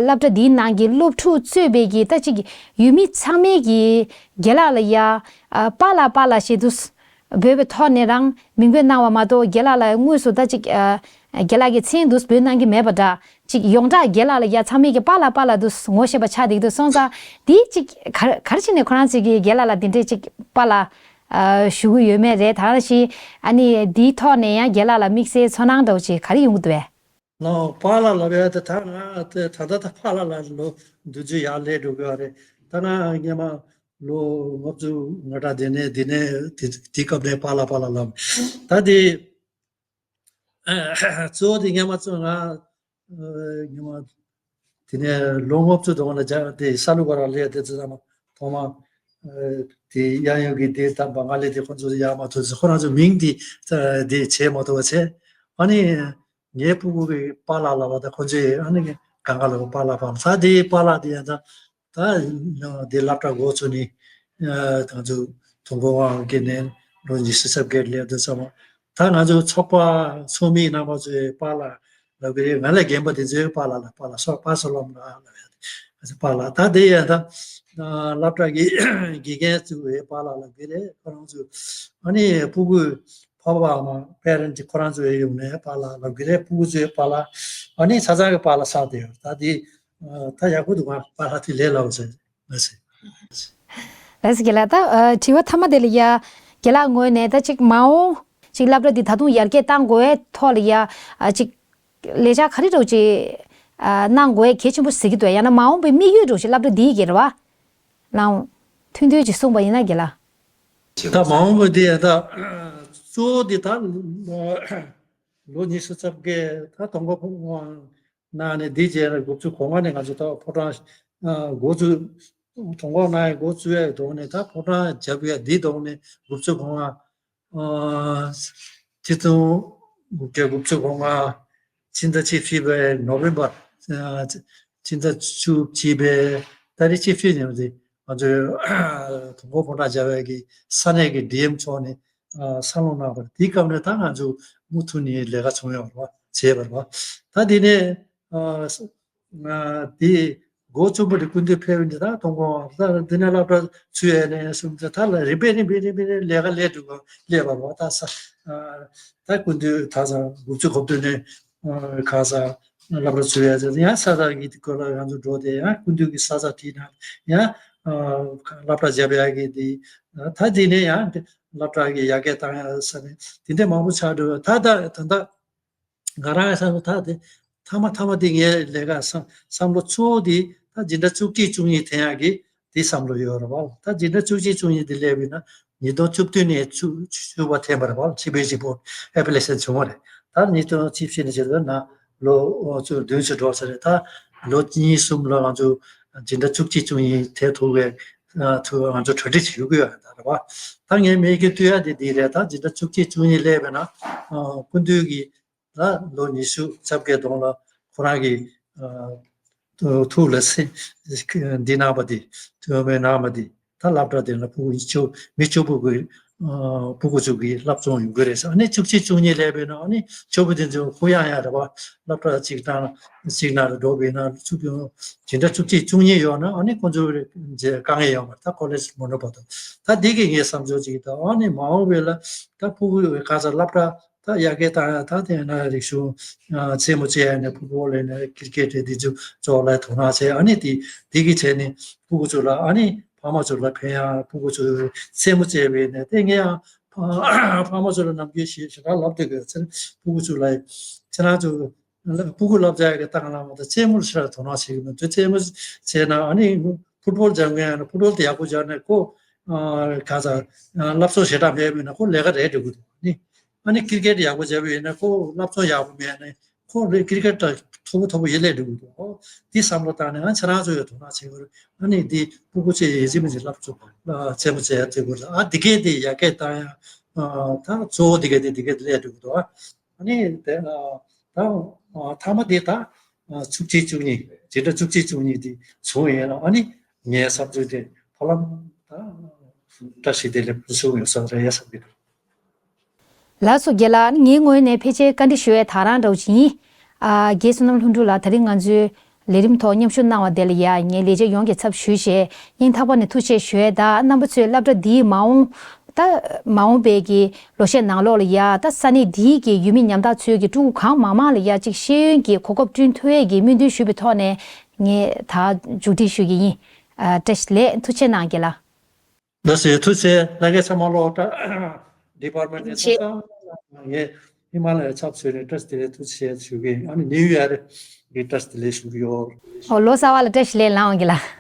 སློབ་གྲྭ་འདིའི་ནང་གི་སློབ་ཕྲུག་གཙོས་པའི་གི་ད་ཅིག་ཡུལ་མི་ཚང་མས་གི་རྒན་ལགས་ལ་ཡ། ཨ་པཱ་ལགས་པཱ་ལགས་ཞེས་འདུག་འབོད་པའི་ཐོག་ནས་རང་མིང་འབོད་གནང་བ་མ་གཏོགས་རྒན་ལགས་ལ་དངོས་སུ་ད་ཅིག་ཨ་རྒན་ལགས་ཀྱི་མཚན་འདུག་འབོད་གནང་གི་མེད་པ་འདྲ། ཅིག་ཡོངས་གྲགས་རྒན་ལགས་ལ་ཡ་ཚང་མས་ཀྱི་པཱ་ལགས་པཱ་ལགས་འདུག་ངོ་ཤེས་པ་ཆགས་བསྡད་འདུག་སོང་ཙང་འདི་ཅིག་ག་ག་རེ་བྱས་ནས་ཁོ་རང་ཚོས་ཀྱི་རྒན་ལགས་ལ་འདི་འདྲས་ཅིག་པཱ་ལགས་ཨ་ཞུ་གི་ཡོད་མེད་རེད་ད་ག་ནང་བཞིན་ཨ་ནི་འདིའི་ཐོག་ནས་ཡང་རྒན་ལགས་ལ་དམིགས་བསལ་ཚོར་སྣང་འདྲ་བོ་ཅིག་ག་རེ་ཡོང་གི་འདུག་བས། ལགས་པཱ་ལགས་ལབ་ཡ་དེ་ད་ང་དེ་ད་ལྟ་ད་པཱ་ལགས་ལ་ལོ་འདུག་རྒྱུ་ཡར་སླེབས་འགྲོ་གི་ཡོད་རེད་ད་ང་སྔོན་མ་ལོ་ལྔ་བཅུ་ང་གྲངས་དེ་ནས་དེ་ནས་དེ་དེ་སྐབས་ནས་པཱ་ལགས་པཱ་ལགས་ལབ་ད་དེ། གཙོ་བོ་དེ་སྔོན་མ་ཚོ་ང་སྔོན་མ་དེ་ནས་ལོ་ལྔ་བཅུ་དོང་ལ་སྦྱར་ཏེ་ས་ལུ་ག་ར་སླེབས་ཏེ་ཚོ་ཐོག་མ་དེ་གཡས་གཡོན་གྱི་དེ་དམ་པ་ང་ལས་དེ་ཁོ་ཚོ་ཡར་མ་ཐུབ་ཚེ་ཁོ་རང་ཚོ་མིང་དེ་དེ་བྱས་མ་ཐུབ་པ་བྱས་ཨ་ནི་ངའི་ཕྲུ་གུ་གི་པཱ་ལགས་ལབ་པ་དང་ཁོ་ཚོས་ཨ་ནི་གང་ག་ལབ་པ་པཱ་ལགས་པཱ་ལགས་ད་དེ་པཱ་ལགས་དེ་ཡང་ད། ད་འདི་སློབ་གྲྭ་འགོ་ཚུགས་ནས་ང་ཚོ་དུས་འཁོར་དབང་བསྐྱེད་ནས་ལོ་ཉི་ཤུ་རྩ་བརྒྱད་སླེབས་དུས་ཙམ་ད་ང་ཚོ་ཚོགས་པ་ཚོགས་མི་རྣམ་པ་ཚོས་པཱ་ལགས་ལབ་ཀྱི་རེད། ང་ལས་རྒན་པ་དེ་ཚོས་པཱ་ལགས་ལ་པཱ་ལགས་སོ་པཱ་སོ་ལོམ་ལགས་ལབ་ཡ་དེ་པཱ་ལགས་ད་དེ་ཡང་ད་སློབ་གྲྭ་གི་དགེ་རྒན་ཚོས་པཱ་ལགས་ལབ་ཀྱི་རེད། ཁོ་རང་ཚོ་ཨ་ནི་ཕྲུ་གུ་ཕ་བ་མ་པེ་རེན་ཊི་ཁོ་རང་ཚོ་ཡོང་ནས་པཱ་ལགས་ལབ་ཀྱི་རེད། ཕྲུ་གུ་ཚོས་པཱ་ལགས་ཨ་ནི་ཆ་ཚང་གི་པཱ་ལགས་ཆགས་བསྡད་ཡོད་ད་དེ། ད་ཡག་པོ་འདུག་ང་པཱ་ལགས་དེ་ལས་སླ་བོ་བྱས་ལགས་སེ། ལགས་སེ་རྒན་ལགས་ད་དྲི་བ་མཐའ་མ་དེ་ལ་ཡ་རྒན་ལགས་ངོས་ནས་ད་ཅིག་མ་འོངས་ཅིག་སློབ་གྲྭ་འདི་ད་དུང་ཡར་རྒྱས་གཏང་དགོས་ཐོག་ལ་ཡ་ཅིག་ལས་འཆར་ག་རེ་འདྲ་ཅིག་གནང་དགོས་གལ་ཆེན་པོ་ཟེར་གྱི་འདུག་ཡང་ན་མ་འོངས་པའི་དམིགས་ཡུལ་འདྲ་ཅིག་སློབ་གྲྭ་འདིའི་གི་རེད་བ། ལགས་ཐུང་ཐུང་ཅིག་གསུངས་པ་ཡིན་ན་རྒན་ལགས། ད་མ་འོངས་པ་འདི་ཡ་ད་གཙོ་བོ་འདི་ད་ལོ་ཉི་ཤུ་རྩ་བརྒྱད་ད་དུས་འཁོར་དབང་གནང་ནས་འདི་རྗེས་ལ་དགུ་བཅུ་གོ་ལྔ་ནས་ང་ཚོ་ད་ཕོ་བྲང་འགོ་བཙུགས་དུས་འཁོར་གནང་ཡ་འགོ་བཙུགས་ཡ་གི་ཐོག་ནས་ད་ཕོ་བྲང་རྒྱབ་ཡ་འདི་ཐོག་ནས་དགུ་བཅུ་གོ་ལྔ་ཆིག་སྟོང་དགུ་བརྒྱ་དགུ་བཅུ་གོ་ལྔ་ཕྱི་ཟླ་གཅིག་པའི་ནོ་བེམ་བར་ཕྱི་ཟླ་བཅུ་གཅིག་པའི་ཏ་རིག་གཅིག་པའི་ཉིན་དེ་ང་ཚོའི་དུས་འཁོར་ཕོ་བྲང་རྒྱབ་ཡ་གི་ས་གནས་ཀྱི་ཌི་ཨེམ་མཆོག་ནས། ཨ་གསར་སློང་གནང་བར་དེའི་སྐབས་ནས་ད་ང་ཚོ་མུ་མཐུད་ནས་ལས་ཀ་བྱུང་ཡོད་པ་བྱས་པ་རེད་པ། ད་དེ་ནས་ཨ་ང་དེ་ འགོ་བཙུགས་པ་དེ་སྐུ་མདུན་ཕེབས་ནས་ད་མཐོང་གོང་ད་འདི་ནས་སློབ་གྲྭ་ཚུད་ཡས་ནས་གསུམ་ད་ད་ལ་རིམ་པས་རིམ་པས་རིམ་པས་ལས་ཀ་ལས་འགྲོ་གི་ལས་པ་རོ་ད་ས་ད་སྐུ་མདུན་ད་ས་འགོ་བཙུགས་གོ་བསྡུར་ནས་གང་ས་སློབ་གྲྭ་ཚུད་ཡས་ཡང་ས་ད་གི་སྐོར་ལ་ང་ཚོ་འགྲོ་དེ་ཡང་སྐུ་མདུན་གྱི་ས་ས་བྲིས་ན་ཡང་སློབ་གྲྭ་རྒྱབ་ཡས་གི་དེ་ད་དེ་ནས་ཡང་སློབ་གྲྭ་གི་ཡར་རྒྱས་བཏང་ཡས་ས་ནས་དེ་འདྲས་མང་པོ་ཆགས་འགྲོ་ད་ད་ད་ད། ང་རང་ཡང་བསམ་བློ་ཐག་དེ་ཐ་མ་ཐ་མ་དེ་ངའི་ལས་ཀ་བསམ་བསམ་བློ་གཙོ་བོ་དེ་ད་འཛིན་གྲྭ་བཅུ་གཅིག་བཅུ་གཉིས་འཐེན་ཡག་གི་དེ་བསམ་བློ་ཡོད་རེད་བ། ད་འཛིན་གྲྭ་བཅུ་གཅིག་བཅུ་གཉིས་དེ་སླེབས་ཡིན་ན་ཉིས་སྟོང་བཅུ་བདུན་ནས་བཅུ་བཅུ་བ་འཐེན་པ་རེད་བ། ཆིབས་པའི་གཅིག་པོ་ཨེ་པི་ལེ་ཤན་བྱུང་བ་རེད། ད་ཉིས་སྟོང་བཅུ་བཞི་ནས་བྱས་ན་ལོ་ཨོ་ཚོ་བདུན་ཅུ་འགྲོ་ས་རེད། ད་ལོ་གཉིས་གསུམ་ལ་ང་ཚོ་འཛིན་གྲྭ་བཅུ་གཅིག་བཅུ་གཉིས་འཐེན་ཐུབ་པའི་ཨ་ཐུབ་ང་ཚོ་གྲ་སྒྲིག་བྱེད་དགོས་ཡོད་རེད་ད་རེད་བ། ད་ངའི་མིག་གིས་ལྟོས་ཡ་དེ་འདི་རེད། ད་འཛིན་གྲྭ་བཅུ་གཅིག་བཅུ་གཉིས་སླེབས་པས་ན་ཨ་སྐུ་མདུན་གྱི་ད་ལོ་ཉི་ཤུ་རྩ་བརྒྱད་གདོང་ལ་ཁོ་རང་གི་ཨ་ཐུགས་ལ་སེ་འདི་གནང་བ་འདི་ཐུགས་སྨོན་གནང་བ་འདི་ད་སློབ་གྲྭ་དེ་ལ་ཕྲུ་གུ་བཅུ་མི་བཅུ་པོ་གི་ཨ་ཕྲུ་གུ་ཚོ་གི་སློབ་སྦྱོང་ཡོང་གི་རེད་ཟེར། ཨ་ནི་བཅུ་གཅིག་བཅུ་གཉིས་སླེབས་པས་ན་ཨ་ནི་བཅུ་པོ་དེ་ཚོ་ཧུ་ཡང་ཡང་རེད་བ། སློབ་གྲྭ་གཅིག་དང་གཅིག་ནང་ལ་འགྲོ་བས་ན་བཅུ་གི་འཛིན་གྲྭ་བཅུ་གཅིག་བཅུ་གཉིས་ཡོད་ན་ཨ་ནི་ཁོང་ཚོ་རེ་དཀའ་ངལ་ཡོང་བ་ད་ཀོ་ལེཇ་མ་འགྲོ་བར་དུ་ད་འདི་གི་ངའི་བསམ་ཚུལ་ཅིག་ད་ཨ་ནི་མ་འོངས་པའི་ལ་ད་ཕྲུ་གུ་ག་ས་སློབ་གྲྭ་ད་ཡར་རྒྱས་བཏང་ཡ་ད་དེ་ན་རིག་གཞུང་རྩེད་མོ་རྩེ་ཡ་ནས་ཕུ་ཊི་བོལ་ལས་ནས་ཀིར་ཀེ་ཊི་འདི་ཚོ་ཚོ་ལ་དོ་སྣང་བྱས་ཨ་ནི་དེ་དེ་གི་བྱས་ནས་ཕྲུ་གུ་ཚོ་ལ་ཨ་ནི་ཕ་མ་ཚོ་ལ་ཕན་ཡ་ཕྲུ་གུ་ཚོ་རྩེད་མོ་རྩེ་བས་ནས་དེ་ངས་ཡང་ཕ་མ་ཚོ་ལ་ནམ་རྒྱུན་ཞེ་ཞེ་དྲག་ལབ་བསྡད་དགོས་ཚེ་ཕྲུ་གུ་ཚོ་ལ་ཁྱེད་རང་ཚོ་ཕྲུ་གུ་བསླབ་བྱ་གི་སྟངས་ལ་མ་གཏོགས་རྩེད་མོར་ཞེ་དྲག་དོ་སྣང་བྱེད་ཀྱི་མི་འདུག་རྩེད་མོ་བྱས་ན་ཨ་ནི་ཕུ་ཊི་བོལ་སྦྱང་གི་ཡང་ན་ཕུ་ཊི་བོལ་དེ་ཡག་པོ་སྦྱང་ནས་ཁོ་ག་ས་སློབ་གསོ་ཞེ་དྲག་མེད་པས་ན་ཁོ་ལས་ཀ་རེད་འགྲོ་གི་འདུག་ནི། ཨ་ནི་ཀིར་ཀེཊ་ཡག་པོ་བྱས་པ་ཡིན་ན་ཁོ་སློབ་གསོ་ཡག་པོ་མེད་ན་ཁོ་རེ་ཀིར་ཀེཊ་ད་མཐོ་པོ་མཐོ་པོ་ཡེ་ལས་འགྲོ་གི་འདུག་འོ་དེ་བསམ་བློ་བཏང་ནས་ང་ཁྱེད་རང་ཚོ་ཡོད་དོ་སྣང་བྱེད་དགོས་རེད། ཨ་ནི་འདི་ཕྲུ་གུ་ཚོས་ཡིན་གཅིག་མིན་གཅིག་སློབ་གསོ་རྩེད་མོ་རྩེ་ཡ་བྱེད་དགོས་རེད། ཨ་འདི་གས་དེ་ཡར་རྒྱས་བཏང་ཡ་ད་གཙོ་བོ་འདི་གས་དེ་འདི་གས་དེ་ལས་འགྲོ་གི་འདུག་ཨ་ནི་དེ་ད་ཐ་མ་དེ་ད་བཅུ་གཅིག་བཅུ་གཉིས་འཛིན་གྲྭ་བཅུ་གཅིག་བཅུ་གཉིས་དེ་བྱུང་ཡིན་ལ་ཨ་ནི་ངའི་བསམ་ཚུལ་དེ་ཧ་ལམ་ད་བཀྲ་ཤིས་བདེ་ལེགས་ཕུལ་ཚུལ་ཡོད་ས་རེད་ཡ་བསམ་གྱི་འདུག་ལགས་སོ་རྒན་ལགས། ངའི་ངོས་ནས་ཕལ་ཆེར་བཀའ་འདྲི་ཞུ་ཡས་ད་རང་འདྲ་བོ་ཅིག་ཡིན། ཨ་རྒན་བསོད་ནམས་ལྷུན་གྲུབ་ལགས་ད་རིང་ང་ཚོའི་ལས་རིམ་ཐོག་མཉམ་ཞུགས་གནང་བ་དེ་ལ་ཡ་ངའི་ལས་བྱེད་ཡོངས་ཀྱི་ཚབ་ཞུས་བྱས་སྙིང་ཐག་པ་ནས་ཐུགས་རྗེ་ཆེ་ཞུ་ཡས། ད་རྣམ་པ་ཚོས་སློབ་གྲྭ་འདིའི་མ་འོངས་ད་མ་འོངས་པའི་གི་ལོ་ཤས་ནང་ལོགས་ལ་ཡ་ད་ས་གནས་འདིའི་གི་ཡུལ་མི་ཉམ་ཐག་ཚོའི་གི་ཕྲུ་གུ་གང་མང་མང་ལ་ཡ་གཅིག་ཤེས་ཡོན་གྱི་གོ་སྐབས་བསྐྲུན་ཐུབ་ཡས་ཀྱི་སྨོན་འདུན་ཞུས་པའི་ཐོག་ནས་ངས་ད་མཇུག་སྒྲིལ་ཞུ་གི་ཡིན། ཨ་བཀྲ་ཤིས་བདེ་ལེགས། ཐུགས་རྗེ་གནང་རྒན་ལགས། ལགས་སོ། ཐུགས་རྗེ་ཆེ། ལྷན་རྒྱས་ཚང་མ་ལོ་ད་ཌི་པཱར་མེན་ཊི་ནས་ཆེ། ཚང་མ་ངས་ཧི་མ་ལ་ཡའི་ཚབ་བྱས་ནས་བཀྲ་ཤིས་བདེ་ལེགས་ཐུགས་རྗེ་ཆེ་ཞུ་གི་ཡིན། ཨ་ནི་ནིའུ་ཡར་གི་བཀྲ་ཤིས་བདེ་ལེགས་ཞུ་གི་ཡོད། ཨོ་ལོ་གསར་པ་ལ་བཀྲ་ཤིས་བདེ་ལེགས་ལགས་འོང་གི་ལགས།